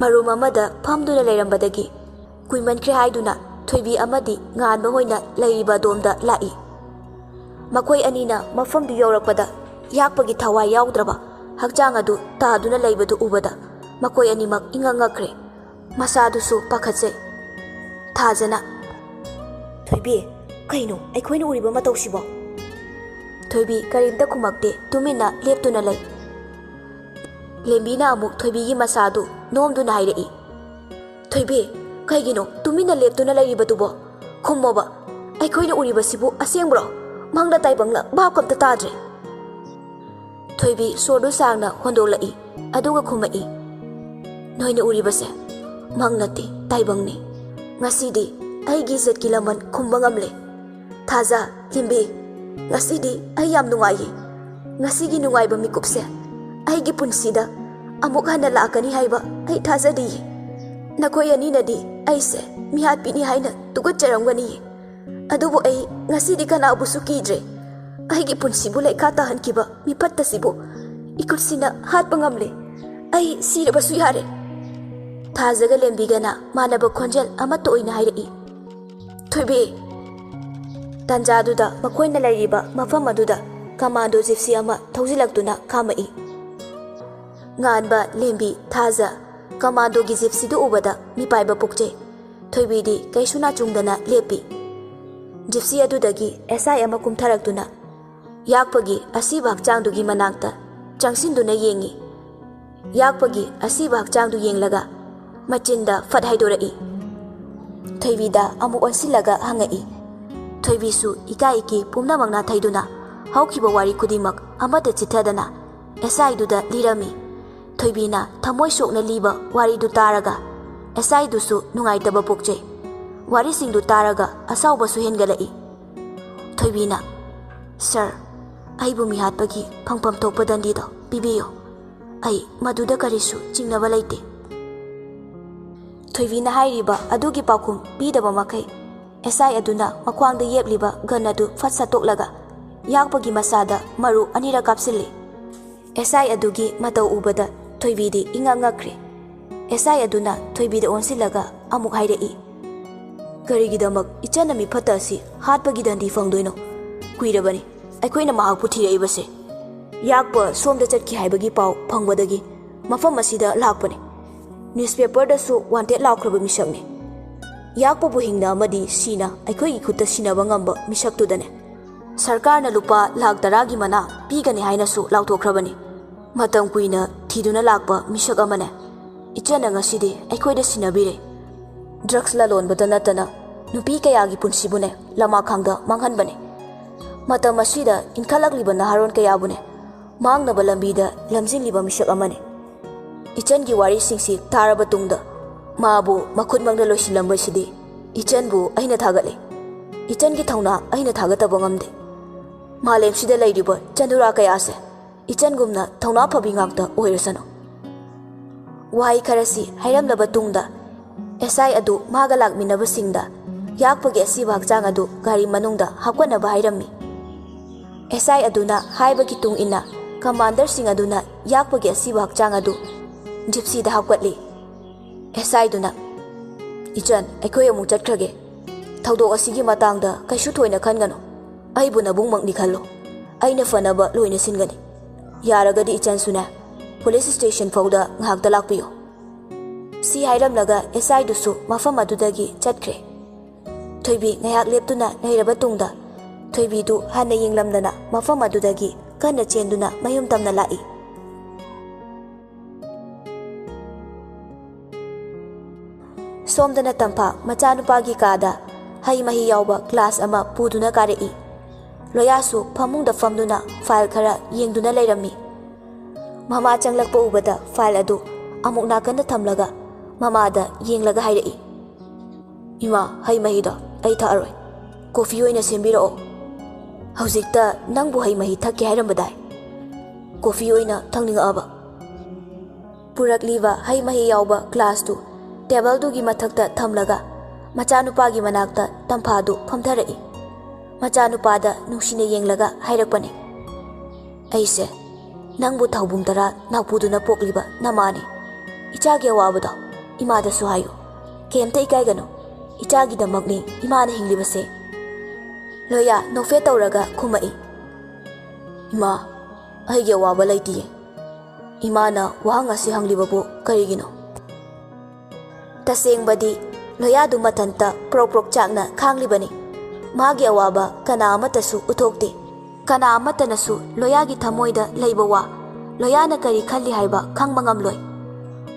ꯃꯔꯨꯝ ꯑꯃꯗ ꯐꯝꯗꯨꯅ ꯂꯩꯔꯝꯕꯗꯒꯤ ꯀꯨꯏꯃꯟꯈ꯭ꯔꯦ ꯍꯥꯏꯗꯨꯅ ꯊꯣꯏꯕꯤ ꯑꯃꯗꯤ ꯉꯥꯟꯕ ꯍꯣꯏꯅ ꯂꯩꯔꯤꯕ ꯑꯗꯣꯝꯗ ꯂꯥꯛꯏ꯫ ꯃꯈꯣꯏ ꯑꯅꯤꯅ ꯃꯐꯝꯗꯨ ꯌꯧꯔꯛꯄꯗ ꯌꯥꯛꯄꯒꯤ ꯊꯋꯥꯏ ꯌꯥꯎꯗ꯭ꯔꯕ ꯍꯛꯆꯥꯡ ꯑꯗꯨ ꯇꯥꯗꯨꯅ ꯂꯩꯕꯗꯨ ꯎꯕꯗ ꯃꯈꯣꯏ ꯑꯅꯤꯃꯛ ꯏꯉꯛ ꯉꯛꯈ꯭ꯔꯦ꯫ ꯃꯁꯥꯗꯨꯁꯨ ꯄꯥꯈꯠꯆꯩ꯫ ꯊꯥꯖꯅ, "ꯊꯣꯏꯕꯤ, ꯀꯩꯅꯣ ꯑꯩꯈꯣꯏꯅ ꯎꯔꯤꯕ ꯃꯇꯧꯁꯤꯕꯣ?" ꯊꯣꯏꯕꯤ ꯀꯔꯤꯝꯇ ꯈꯨꯝꯃꯛꯇꯦ, ꯇꯨꯃꯤꯟꯅ ꯂꯦꯞꯇꯨꯅ ꯂꯩ꯫ ꯂꯦꯝꯕꯤꯅ ꯑꯃꯨꯛ ꯊꯣꯏꯕꯤꯒꯤ ꯃꯁꯥꯗꯨ ꯅꯣꯝꯗꯨꯅ ꯍꯥꯏꯔꯛꯏ, "ꯊꯣꯏꯕꯤ, ꯀꯩꯒꯤꯅꯣ ꯇꯨꯃꯤꯟꯅ ꯂꯦꯞꯇꯨꯅ ꯂꯩꯔꯤꯕꯗꯨꯕꯣ? ꯈꯨꯝꯃꯣꯕ, ꯑꯩꯈꯣꯏꯅ ꯎꯔꯤꯕꯁꯤꯕꯨ ꯑꯁꯦꯡꯕ꯭ꯔꯣ? ꯃꯪꯂ ꯇꯥꯏꯕꯪꯂ ꯚꯥꯞ ꯑꯝꯇ ꯇꯥꯗ꯭ꯔꯦ꯫" ꯊꯣꯏꯕꯤ ꯁꯣꯔꯗꯨ ꯁꯥꯡꯅ ꯍꯣꯟꯗꯣꯛꯂꯛꯏ, ꯑꯗꯨꯒ ꯈꯨꯝꯃꯛꯏ, "ꯅꯣꯏꯅ ꯎꯔꯤꯕꯁꯦ ꯃꯪ ꯅꯠꯇꯦ, ꯇꯥꯏꯕꯪꯅꯤ꯫ ꯉꯁꯤꯗꯤ ꯑꯩꯒꯤ ꯏꯖꯠꯀꯤ ꯂꯃꯟ ꯈꯨꯝꯕ ꯉꯝꯂꯦ꯫ ꯊꯥꯖ, ꯂꯦꯝꯕꯤ, ꯉꯁꯤꯗꯤ ꯑꯩ ꯌꯥꯝ ꯅꯨꯡꯉꯥꯏꯌꯦ꯫ ꯉꯁꯤꯒꯤ ꯅꯨꯡꯉꯥꯏꯕ ꯃꯤꯀꯨꯞꯁꯦ ꯑꯩꯒꯤ ꯄꯨꯟꯁꯤꯗ ꯑꯃꯨꯛ ꯍꯟꯅ ꯂꯥꯛꯀꯅꯤ ꯍꯥꯏꯕ ꯑꯩ ꯊꯥꯖꯗꯤꯌꯦ꯫ ꯅꯈꯣꯏ ꯑꯅꯤꯅꯗꯤ ꯑꯩꯁꯦ ꯃꯤꯍꯥꯠꯄꯤꯅꯤ ꯍꯥꯏꯅ ꯇꯨꯀꯠꯆꯔꯝꯒꯅꯤꯌꯦ꯫ ꯑꯗꯨꯕꯨ ꯑꯩ ꯉꯁꯤꯗꯤ ꯀꯅꯥꯕꯨꯁꯨ ꯀꯤꯗ꯭ꯔꯦ꯫ ꯑꯩꯒꯤ ꯄꯨꯟꯁꯤꯕꯨ ꯂꯩꯈꯥ ꯇꯥꯍꯟꯈꯤꯕ ꯃꯤꯐꯠꯇꯁꯤꯕꯨ ꯏꯈꯨꯠꯁꯤꯅ ꯍꯥꯠꯄ ꯉꯝꯂꯦ꯫ ꯑꯩ ꯁꯤꯔꯕꯁꯨ ꯌꯥꯔꯦ꯫" ꯊꯥꯖꯒ ꯂꯦꯝꯕꯤꯒꯅ ꯃꯥꯟꯅꯕ ꯈꯣꯟꯖꯦꯜ ꯑꯃꯠꯇ ꯑꯣꯏꯅ ꯍꯥꯏꯔꯛꯏ, "ꯊꯣꯏꯕꯤ!" ꯇꯥꯟꯖꯥꯗꯨꯗ ꯃꯈꯣꯏꯅ ꯂꯩꯔꯤꯕ ꯃꯐꯝ ꯑꯗꯨꯗ ꯀꯃꯥꯟꯗꯣ ꯖꯤꯞꯁꯤ ꯑꯃ ꯊꯧꯖꯤꯜꯂꯛꯇꯨꯅ ꯈꯥꯝꯃꯛꯏ꯫ ꯉꯥꯟꯕ, ꯂꯦꯝꯕꯤ, ꯊꯥꯖ ꯀꯃꯥꯟꯗꯣꯒꯤ ꯖꯤꯞꯁꯤꯗꯨ ꯎꯕꯗ ꯃꯤꯄꯥꯏꯕ ꯄꯣꯛꯆꯩ꯫ ꯊꯣꯏꯕꯤꯗꯤ ꯀꯩꯁꯨ ꯅꯥꯆꯨꯡꯗꯅ ꯂꯦꯞꯄꯤ꯫ ꯖꯤꯞꯁꯤ ꯑꯗꯨꯗꯒꯤ ꯑꯦꯁ ꯑꯥꯏ ꯑꯃ ꯀꯨꯝꯊꯔꯛꯇꯨꯅ ꯌꯥꯛꯄꯒꯤ ꯑꯁꯤꯕ ꯍꯛꯆꯥꯡꯗꯨꯒꯤ ꯃꯅꯥꯛꯇ ꯆꯪꯁꯤꯟꯗꯨꯅ ꯌꯦꯡꯉꯤ꯫ ꯌꯥꯛꯄꯒꯤ ꯑꯁꯤꯕ ꯍꯛꯆꯥꯡꯗꯨ ꯌꯦꯡꯂꯒ ꯃꯆꯤꯟꯗ ꯐꯠ ꯍꯥꯏꯗꯣꯔꯛꯏ꯫ ꯊꯣꯏꯕꯤꯗ ꯑꯃꯨꯛ ꯑꯣꯟꯁꯤꯜꯂꯒ ꯍꯪꯉꯛꯏ꯫ ꯊꯣꯏꯕꯤꯁꯨ ꯏꯀꯥꯏ ꯏꯀꯤ ꯄꯨꯝꯅꯃꯛ ꯅꯥꯊꯩꯗꯨꯅ ꯍꯧꯈꯤꯕ ꯋꯥꯔꯤ ꯈꯨꯗꯤꯡꯃꯛ ꯑꯃꯠꯇ ꯆꯤꯠꯊꯗꯅ ꯑꯦꯁ ꯑꯥꯏꯗꯨꯗ ꯂꯤꯔꯝꯃꯤ꯫ ꯊꯣꯏꯕꯤꯅ ꯊꯃꯣꯏ ꯁꯣꯛꯅ ꯂꯤꯕ ꯋꯥꯔꯤꯗꯨ ꯇꯥꯔꯒ ꯑꯦꯁ ꯑꯥꯏꯗꯨꯁꯨ ꯅꯨꯡꯉꯥꯏꯇꯕ ꯄꯣꯛꯆꯩ꯫ ꯋꯥꯔꯤꯁꯤꯡꯗꯨ ꯇꯥꯔꯒ ꯑꯁꯥꯎꯕꯁꯨ ꯍꯦꯟꯒꯠꯂꯛꯏ꯫ ꯊꯣꯏꯕꯤꯅ, "ꯁꯥꯔ, ꯑꯩꯕꯨ ꯃꯤꯍꯥꯠꯄꯒꯤ ꯐꯪꯐꯝ ꯊꯣꯛꯄ ꯗꯟꯗꯤꯗꯣ ꯄꯤꯕꯤꯌꯨ꯫ ꯑꯩ ꯃꯗꯨꯗ ꯀꯔꯤꯁꯨ ꯆꯤꯡꯅꯕ ꯂꯩꯇꯦ꯫" ꯊꯣꯏꯕꯤꯅ ꯍꯥꯏꯔꯤꯕ ꯑꯗꯨꯒꯤ ꯄꯥꯎꯈꯨꯝ ꯄꯤꯗꯕ ꯃꯈꯩ ꯑꯦꯁ ꯑꯥꯏ ꯑꯗꯨꯅ ꯃꯈ꯭ꯋꯥꯡꯗ ꯌꯦꯞꯂꯤꯕ ꯒꯟ ꯑꯗꯨ ꯐꯠ ꯁꯠꯇꯣꯛꯂꯒ ꯌꯥꯛꯄꯒꯤ ꯃꯁꯥꯗ ꯃꯔꯨ ꯑꯅꯤꯔꯛ ꯀꯥꯞꯁꯤꯜꯂꯤ꯫ ꯑꯦꯁ ꯑꯥꯏ ꯑꯗꯨꯒꯤ ꯃꯇꯧ ꯎꯕꯗ ꯊꯣꯏꯕꯤꯗꯤ ꯏꯉꯛ ꯉꯛꯈ꯭ꯔꯦ꯫ ꯑꯦꯁ ꯑꯥꯏ ꯑꯗꯨꯅ ꯊꯣꯏꯕꯤꯗ ꯑꯣꯟꯁꯤꯜꯂꯒ ꯑꯃꯨꯛ ꯍꯥꯏꯔꯛꯏ, "ꯀꯔꯤꯒꯤꯗꯃꯛ ꯏꯆꯟ ꯑꯃꯤ ꯐꯠꯇ ꯑꯁꯤ ꯍꯥꯠꯄꯒꯤ ꯗꯟꯗꯤ ꯐꯪꯗꯣꯏꯅꯣ? ꯀꯨꯏꯔꯕꯅꯤ ꯑꯩꯈꯣꯏꯅ ꯃꯍꯥꯛꯄꯨ ꯊꯤꯔꯛꯏꯕꯁꯦ꯫" ꯌꯥꯛꯄ ꯁꯣꯝꯗ ꯆꯠꯈꯤ ꯍꯥꯏꯕꯒꯤ ꯄꯥꯎ ꯐꯪꯕꯗꯒꯤ ꯃꯐꯝ ꯑꯁꯤꯗ ꯂꯥꯛꯄꯅꯤ꯫ ꯅ꯭ꯌꯨꯁꯄꯦꯄꯔꯗꯁꯨ ꯋꯥꯟꯇꯦꯗ ꯂꯥꯎꯈ꯭ꯔꯕ ꯃꯤꯁꯛꯅꯤ꯫ ꯌꯥꯛꯄꯕꯨ ꯍꯤꯡꯅ ꯑꯃꯗꯤ ꯁꯤꯅ ꯑꯩꯈꯣꯏꯒꯤ ꯈꯨꯠꯇ ꯁꯤꯟꯅꯕ ꯉꯝꯕ ꯃꯤꯁꯛꯇꯨꯗꯅꯦ꯫ ꯁꯔꯀꯥꯔꯅ ꯂꯨꯄꯥ ꯂꯥꯈ ꯇꯔꯥꯒꯤ ꯃꯅꯥ ꯄꯤꯒꯅꯤ ꯍꯥꯏꯅꯁꯨ ꯂꯥꯎꯊꯣꯛꯈ꯭ꯔꯕꯅꯤ꯫ ꯃꯇꯝ ꯀꯨꯏꯅ ꯊꯤꯗꯨꯅ ꯂꯥꯛꯄ ꯃꯤꯁꯛ ꯑꯃꯅꯦ꯫ ꯏꯆꯟꯅ ꯉꯁꯤꯗꯤ ꯑꯩꯈꯣꯏꯗ ꯁꯤꯟꯅꯕꯤꯔꯦ꯫ ꯗ꯭ꯔꯒꯁ ꯂꯂꯣꯟꯕꯇ ꯅꯠꯇꯅ ꯅꯨꯄꯤ ꯀꯌꯥꯒꯤ ꯄꯨꯟꯁꯤꯕꯨꯅꯦ ꯂꯃꯥꯈꯥꯡꯗ ꯃꯥꯡꯍꯟꯕꯅꯦ꯫ ꯃꯇꯝ ꯑꯁꯤꯗ ꯏꯟꯈꯠꯂꯛꯂꯤꯕ ꯅꯍꯥꯔꯣꯟ ꯀꯌꯥꯕꯨꯅꯦ ꯃꯥꯡꯅꯕ ꯂꯝꯕꯤꯗ ꯂꯝꯖꯤꯡꯂꯤꯕ ꯃꯤꯁꯛ ꯑꯃꯅꯤ꯫ ꯏꯆꯟꯒꯤ ꯋꯥꯔꯤꯁꯤꯡꯁꯤ ꯇꯥꯔꯕ ꯇꯨꯡꯗ ꯃꯥꯕꯨ ꯃꯈꯨꯠꯃꯛꯅ ꯂꯣꯏꯁꯤꯜꯂꯝꯕꯁꯤꯗꯤ ꯏꯆꯟꯕꯨ ꯑꯩꯅ ꯊꯥꯒꯠꯂꯤ꯫ ꯏꯆꯟꯒꯤ ꯊꯧꯅꯥ ꯑꯩꯅ ꯊꯥꯒꯠꯇꯕ ꯉꯝꯗꯦ꯫ ꯃꯥꯂꯦꯝꯁꯤꯗ ꯂꯩꯔꯤꯕ ꯆꯅꯨꯔꯥ ꯀꯌꯥꯁꯦ ꯏꯆꯟꯒꯨꯝꯅ ꯊꯧꯅꯥ ꯐꯕꯤ ꯉꯥꯛꯇ ꯑꯣꯏꯔꯁꯅꯨ꯫ ꯋꯥꯍꯩ ꯈꯔꯁꯤ ꯍꯥꯏꯔꯝꯂꯕ ꯇꯨꯡꯗ ꯑꯦꯁ ꯑꯥꯏ ꯑꯗꯨ ꯃꯥꯒ ꯂꯥꯛꯃꯤꯟꯅꯕꯁꯤꯡꯗ ꯌꯥꯛꯄꯒꯤ ꯑꯁꯤꯕ ꯍꯛꯆꯥꯡ ꯑꯗꯨ ꯒꯥꯔꯤ ꯃꯅꯨꯡꯗ ꯍꯥꯞꯀꯠꯅꯕ ꯍꯥꯏꯔꯝꯃꯤ꯫ ꯑꯦꯁ ꯑꯥꯏ ꯑꯗꯨꯅ ꯍꯥꯏꯕꯒꯤ ꯇꯨꯡ ꯏꯟꯅ ꯀꯃꯥꯟꯗꯔꯁꯤꯡ ꯑꯗꯨꯅ ꯌꯥꯛꯄꯒꯤ ꯑꯁꯤꯕ ꯍꯛꯆꯥꯡ ꯑꯗꯨ ꯖꯤꯞꯁꯤꯗ ꯍꯥꯞꯀꯠꯂꯤ꯫ ꯑꯦꯁ ꯑꯥꯏꯗꯨꯅ, "ꯏꯆꯟ, ꯑꯩꯈꯣꯏ ꯑꯃꯨꯛ ꯆꯠꯈ꯭ꯔꯒꯦ꯫ ꯊꯧꯗꯣꯛ ꯑꯁꯤꯒꯤ ꯃꯇꯥꯡꯗ ꯀꯩꯁꯨ ꯊꯣꯏꯅ ꯈꯟꯒꯅꯨ꯫ ꯑꯩꯕꯨ ꯅꯕꯨꯡꯃꯛꯅꯤ ꯈꯜꯂꯨ꯫ ꯑꯩꯅ ꯐꯅꯕ ꯂꯣꯏꯅ ꯁꯤꯟꯒꯅꯤ꯫ ꯌꯥꯔꯒꯗꯤ ꯏꯆꯟꯁꯨꯅꯦ, ꯄꯨꯂꯤꯁ ꯁ꯭ꯇꯦꯁꯟ ꯐꯥꯎꯗ ꯉꯥꯏꯍꯥꯛꯇ ꯂꯥꯛꯄꯤꯌꯨ꯫" ꯁꯤ ꯍꯥꯏꯔꯝꯂꯒ ꯑꯦꯁ ꯑꯥꯏꯗꯨꯁꯨ ꯃꯐꯝ ꯑꯗꯨꯗꯒꯤ ꯆꯠꯈ꯭ꯔꯦ꯫ ꯊꯣꯏꯕꯤ ꯉꯥꯏꯍꯥꯛ ꯂꯦꯞꯇꯨꯅ ꯂꯩꯔꯕ ꯇꯨꯡꯗ ꯊꯣꯏꯕꯤꯗꯨ ꯍꯟꯅ ꯌꯦꯡꯂꯝꯗꯅ ꯃꯐꯝ ꯑꯗꯨꯗꯒꯤ ꯀꯟꯅ ꯆꯦꯟꯗꯨꯅ ꯃꯌꯨꯝ ꯇꯝꯅ ꯂꯥꯛꯏ꯫ ꯁꯣꯝꯗꯅ ꯇꯝꯐꯥ ꯃꯆꯥꯅꯨꯄꯥꯒꯤ ꯀꯥꯗ ꯍꯩ ꯃꯍꯤ ꯌꯥꯎꯕ ꯒ꯭ꯂꯥꯁ ꯑꯃ ꯄꯨꯗꯨꯅ ꯀꯥꯔꯛꯏ꯫ ꯂꯣꯌꯥꯁꯨ ꯐꯃꯨꯡꯗ ꯐꯝꯗꯨꯅ ꯐꯥꯏꯜ ꯈꯔ ꯌꯦꯡꯗꯨꯅ ꯂꯩꯔꯝꯃꯤ꯫ ꯃꯃꯥ ꯆꯪꯂꯛꯄ ꯎꯕꯗ ꯐꯥꯏꯜ ꯑꯗꯨ ꯑꯃꯨꯛ ꯅꯥꯀꯟꯗ ꯊꯝꯂꯒ ꯃꯃꯥꯗ ꯌꯦꯡꯂꯒ ꯍꯥꯏꯔꯛꯏ, "ꯏꯃꯥ, ꯍꯩ ꯃꯍꯤꯗꯣ ꯑꯩ ꯊꯛꯑꯔꯣꯏ꯫ ꯀꯣꯐꯤ ꯑꯣꯏꯅ ꯁꯦꯝꯕꯤꯔꯛꯑꯣ꯫ ꯍꯧꯖꯤꯛꯇ ꯅꯪꯕꯨ ꯍꯩ ꯃꯍꯤ ꯊꯛꯀꯦ ꯍꯥꯏꯔꯝꯕꯗꯥꯏ? ꯀꯣꯐꯤ ꯑꯣꯏꯅ ꯊꯛꯅꯤꯡꯉꯛꯑꯕ?" ꯄꯨꯔꯛꯂꯤꯕ ꯍꯩ ꯃꯍꯤ ꯌꯥꯎꯕ ꯒ꯭ꯂꯥꯁꯇꯨ ꯇꯦꯕꯜꯗꯨꯒꯤ ꯃꯊꯛꯇ ꯊꯝꯂꯒ ꯃꯆꯥꯅꯨꯄꯥꯒꯤ ꯃꯅꯥꯛꯇ ꯇꯝꯐꯥꯗꯨ ꯐꯝꯊꯔꯛꯏ꯫ ꯃꯆꯥꯅꯨꯄꯥꯗ ꯅꯨꯡꯁꯤꯅ ꯌꯦꯡꯂꯒ ꯍꯥꯏꯔꯛꯄꯅꯤ, "ꯑꯩꯁꯦ ꯅꯪꯕꯨ ꯊꯧꯕꯨꯝ ꯇꯔꯥ ꯅꯥꯎꯄꯨꯗꯨꯅ ꯄꯣꯛꯂꯤꯕ ꯅꯃꯥꯅꯤ꯫ ꯏꯆꯥꯒꯤ ꯑꯋꯥꯕꯗꯣ ꯏꯃꯥꯗꯁꯨ ꯍꯥꯏꯌꯨ꯫ ꯀꯩꯝꯇ ꯏꯀꯥꯏꯒꯅꯨ꯫ ꯏꯆꯥꯒꯤꯗꯃꯛꯅꯤ ꯏꯃꯥꯅ ꯍꯤꯡꯂꯤꯕꯁꯦ꯫" ꯂꯣꯌꯥ ꯅꯣꯛꯐꯦꯠ ꯇꯧꯔꯒ ꯈꯨꯝꯃꯛꯏ, "ꯏꯃꯥ, ꯑꯩꯒꯤ ꯑꯋꯥꯕ ꯂꯩꯇꯤꯌꯦ꯫ ꯏꯃꯥꯅ ꯋꯥꯍꯪ ꯑꯁꯤ ꯍꯪꯂꯤꯕꯕꯨ ꯀꯔꯤꯒꯤꯅꯣ? ꯇꯁꯦꯡꯕꯗꯤ ꯂꯣꯌꯥꯗꯨ ꯃꯊꯟꯇ ꯄ꯭ꯔꯣꯛ ꯄ꯭ꯔꯣꯛ ꯆꯥꯛꯅ ꯈꯥꯡꯂꯤꯕꯅꯤ꯫ ꯃꯥꯒꯤ ꯑꯋꯥꯕ ꯀꯅꯥ ꯑꯃꯠꯇꯁꯨ ꯎꯠꯊꯣꯛꯇꯦ꯫ ꯀꯅꯥ ꯑꯃꯠꯇꯅꯁꯨ ꯂꯣꯌꯥꯒꯤ ꯊꯃꯣꯏꯗ ꯂꯩꯕ ꯋꯥ, ꯂꯣꯌꯥꯅ ꯀꯔꯤ ꯈꯜꯂꯤ ꯍꯥꯏꯕ ꯈꯪꯕ ꯉꯝꯂꯣꯏ꯫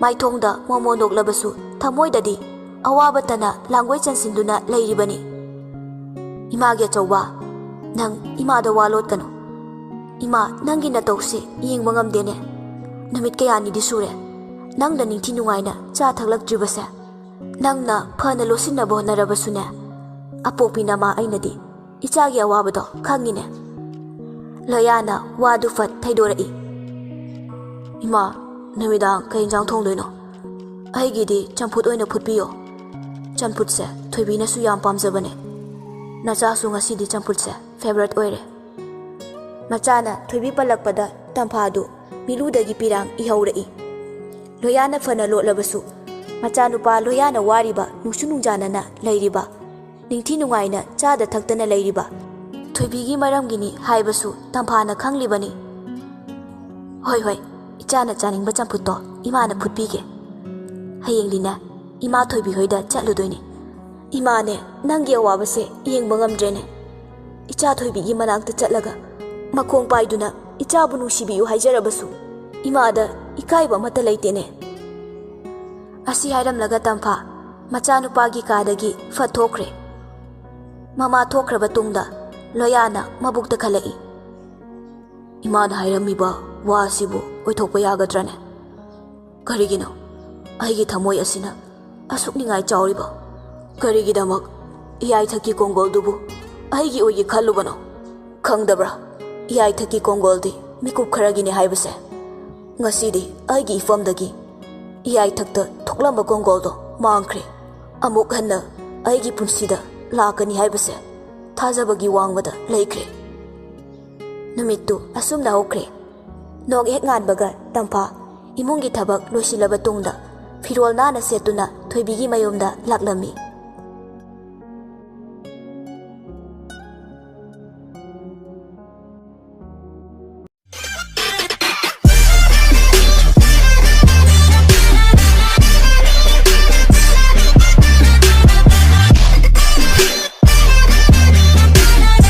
ꯃꯥꯏꯊꯣꯡꯗ ꯃꯣꯃꯣ ꯅꯣꯛꯂꯕꯁꯨ ꯊꯃꯣꯏꯗꯗꯤ ꯑꯋꯥꯕꯇꯅ ꯂꯥꯡꯒꯣꯏ ꯆꯟꯁꯤꯟꯗꯨꯅ ꯂꯩꯔꯤꯕꯅꯤ꯫ ꯏꯃꯥꯒꯤ ꯑꯆꯧꯕ, ꯅꯪ ꯏꯃꯥꯗ ꯋꯥ ꯂꯣꯠꯀꯅꯨ꯫ ꯏꯃꯥ, ꯅꯪꯒꯤ ꯅꯇꯧꯁꯦ ꯌꯦꯡꯕ ꯉꯝꯗꯦꯅꯦ꯫ ꯅꯨꯃꯤꯠ ꯀꯌꯥꯅꯤꯗꯤ ꯁꯨꯔꯦ ꯅꯪꯅ ꯅꯤꯡꯊꯤ ꯅꯨꯡꯉꯥꯏꯅ ꯆꯥ ꯊꯛꯂꯛꯇ꯭ꯔꯤꯕꯁꯦ꯫ ꯅꯪꯅ ꯐꯅ ꯂꯣꯠꯁꯤꯟꯅꯕ ꯍꯣꯠꯅꯔꯕꯁꯨꯅꯦ, ꯑꯄꯣꯛꯄꯤ ꯅꯃꯥ ꯑꯩꯅꯗꯤ ꯏꯆꯥꯒꯤ ꯑꯋꯥꯕꯗꯣ ꯈꯪꯉꯤꯅꯦ꯫ ꯂꯣꯌꯥꯅ ꯋꯥꯗꯨ ꯐꯠ ꯊꯩꯗꯣꯔꯛꯏ꯫ ꯏꯃꯥ, ꯅꯨꯃꯤꯗꯥꯡ ꯀꯩ ꯏꯟꯖꯥꯡ ꯊꯣꯡꯗꯣꯏꯅꯣ? ꯑꯩꯒꯤꯗꯤ ꯆꯝꯐꯨꯠ ꯑꯣꯏꯅ ꯐꯨꯠꯄꯤꯌꯣ꯫ ꯆꯝꯐꯨꯠꯁꯦ ꯊꯣꯏꯕꯤꯅꯁꯨ ꯌꯥꯝ ꯄꯥꯝꯖꯕꯅꯦ꯫ ꯅꯆꯥꯁꯨ ꯉꯁꯤꯗꯤ ꯆꯝꯐꯨꯠꯁꯦ ꯐꯦꯚꯔꯦꯠ ꯑꯣꯏꯔꯦ꯫ ꯃꯆꯥꯅ ꯊꯣꯏꯕꯤ ꯄꯜꯂꯛꯄꯗ ꯇꯝꯐꯥꯗꯨ ꯃꯤꯠꯂꯨꯗꯒꯤ ꯄꯤꯔꯥꯡ ꯏꯍꯧꯔꯛꯏ꯫ ꯂꯣꯌꯥꯅ ꯐꯅ ꯂꯣꯠꯂꯕꯁꯨ, ꯃꯆꯥꯅꯨꯄꯥ ꯂꯣꯌꯥꯅ ꯋꯥꯔꯤꯕ, ꯅꯨꯡꯁꯨ ꯅꯨꯡꯖꯥꯅꯅ ꯂꯩꯔꯤꯕ, ꯅꯤꯡꯊꯤ ꯅꯨꯡꯉꯥꯏꯅ ꯆꯥꯗ ꯊꯛꯇꯅ ꯂꯩꯔꯤꯕ ꯊꯣꯏꯕꯤꯒꯤ ꯃꯔꯝꯒꯤꯅꯤ ꯍꯥꯏꯕꯁꯨ ꯇꯝꯐꯥꯅ ꯈꯪꯂꯤꯕꯅꯤ꯫ "ꯍꯣꯏ, ꯍꯣꯏ, ꯏꯆꯥꯅ ꯆꯥꯅꯤꯡꯕ ꯆꯝꯐꯨꯠꯇꯣ ꯏꯃꯥꯅ ꯐꯨꯠꯄꯤꯒꯦ꯫ ꯍꯌꯦꯡꯗꯤꯅꯦ, ꯏꯃꯥ ꯊꯣꯏꯕꯤ ꯍꯣꯏꯗ ꯆꯠꯂꯨꯗꯣꯏꯅꯦ꯫ ꯏꯃꯥꯅꯦ, ꯅꯪꯒꯤ ꯑꯋꯥꯕꯁꯦ ꯌꯦꯡꯕ ꯉꯝꯗ꯭ꯔꯦꯅꯦ꯫ ꯏꯆꯥ ꯊꯣꯏꯕꯤꯒꯤ ꯃꯅꯥꯛꯇ ꯆꯠꯂꯒ ꯃꯈꯣꯡ ꯄꯥꯏꯗꯨꯅ ꯏꯆꯥꯕꯨ ꯅꯨꯡꯁꯤꯕꯤꯌꯨ ꯍꯥꯏꯖꯔꯕꯁꯨ ꯏꯃꯥꯗ ꯏꯀꯥꯏꯕ ꯑꯃꯠꯇ ꯂꯩꯇꯦꯅꯦ"꯫ ꯑꯁꯤ ꯍꯥꯏꯔꯝꯂꯒ ꯇꯝꯐꯥ ꯃꯆꯥꯅꯨꯄꯥꯒꯤ ꯀꯥꯗꯒꯤ ꯐꯠ ꯊꯣꯛꯈ꯭ꯔꯦ꯫ ꯃꯃꯥ ꯊꯣꯛꯈ꯭ꯔꯕ ꯇꯨꯡꯗ ꯂꯣꯌꯥꯅ ꯃꯕꯨꯛꯇ ꯈꯜꯂꯛꯏ꯫ "ꯏꯃꯥꯅ ꯍꯥꯏꯔꯝꯃꯤꯕ ꯋꯥ ꯑꯁꯤꯕꯨ ꯑꯣꯏꯊꯣꯛꯄ ꯌꯥꯒꯗ꯭ꯔꯅꯦ? ꯀꯔꯤꯒꯤꯅꯣ ꯑꯩꯒꯤ ꯊꯃꯣꯏ ꯑꯁꯤꯅ ꯑꯁꯨꯛ ꯅꯤꯡꯉꯥꯏ ꯆꯥꯎꯔꯤꯕ? ꯀꯔꯤꯒꯤꯗꯃꯛ ꯏꯌꯥꯏꯊꯛꯀꯤ ꯀꯣꯡꯒꯣꯜꯗꯨꯕꯨ ꯑꯩꯒꯤ ꯑꯣꯏꯒꯦ ꯈꯜꯂꯨꯕꯅꯣ? ꯈꯪꯗꯕ꯭ꯔꯥ? ꯏꯌꯥꯏꯊꯛꯀꯤ ꯀꯣꯡꯒꯣꯜꯗꯤ ꯃꯤꯀꯨꯞ ꯈꯔꯒꯤꯅꯦ ꯍꯥꯏꯕꯁꯦ꯫ ꯉꯁꯤꯗꯤ ꯑꯩꯒꯤ ꯏꯐꯝꯗꯒꯤ ꯏꯌꯥꯏꯊꯛꯇ ꯊꯣꯛꯂꯝꯕ ꯀꯣꯡꯒꯣꯜꯗꯣ ꯃꯥꯡꯈ꯭ꯔꯦ꯫ ꯑꯃꯨꯛ ꯍꯟꯅ ꯑꯩꯒꯤ ꯄꯨꯟꯁꯤꯗ ꯂꯥꯛꯀꯅꯤ ꯍꯥꯏꯕꯁꯦ ꯊꯥꯖꯕꯒꯤ ꯋꯥꯡꯃꯗ ꯂꯩꯈ꯭ꯔꯦ"꯫ ꯅꯨꯃꯤꯠꯇꯨ ꯑꯁꯨꯝꯅ ꯍꯧꯈ꯭ꯔꯦ꯫ ꯅꯣꯡ ꯍꯦꯛ ꯉꯥꯟꯕꯒ ꯇꯝꯐꯥ ꯏꯃꯨꯡꯒꯤ ꯊꯕꯛ ꯂꯣꯏꯁꯤꯜꯂꯕ ꯇꯨꯡꯗ ꯐꯤꯔꯣꯜ ꯅꯥꯟꯅ ꯁꯦꯠꯇꯨꯅ ꯊꯣꯏꯕꯤꯒꯤ ꯃꯌꯨꯝꯗ ꯂꯥꯛꯂꯝꯃꯤ꯫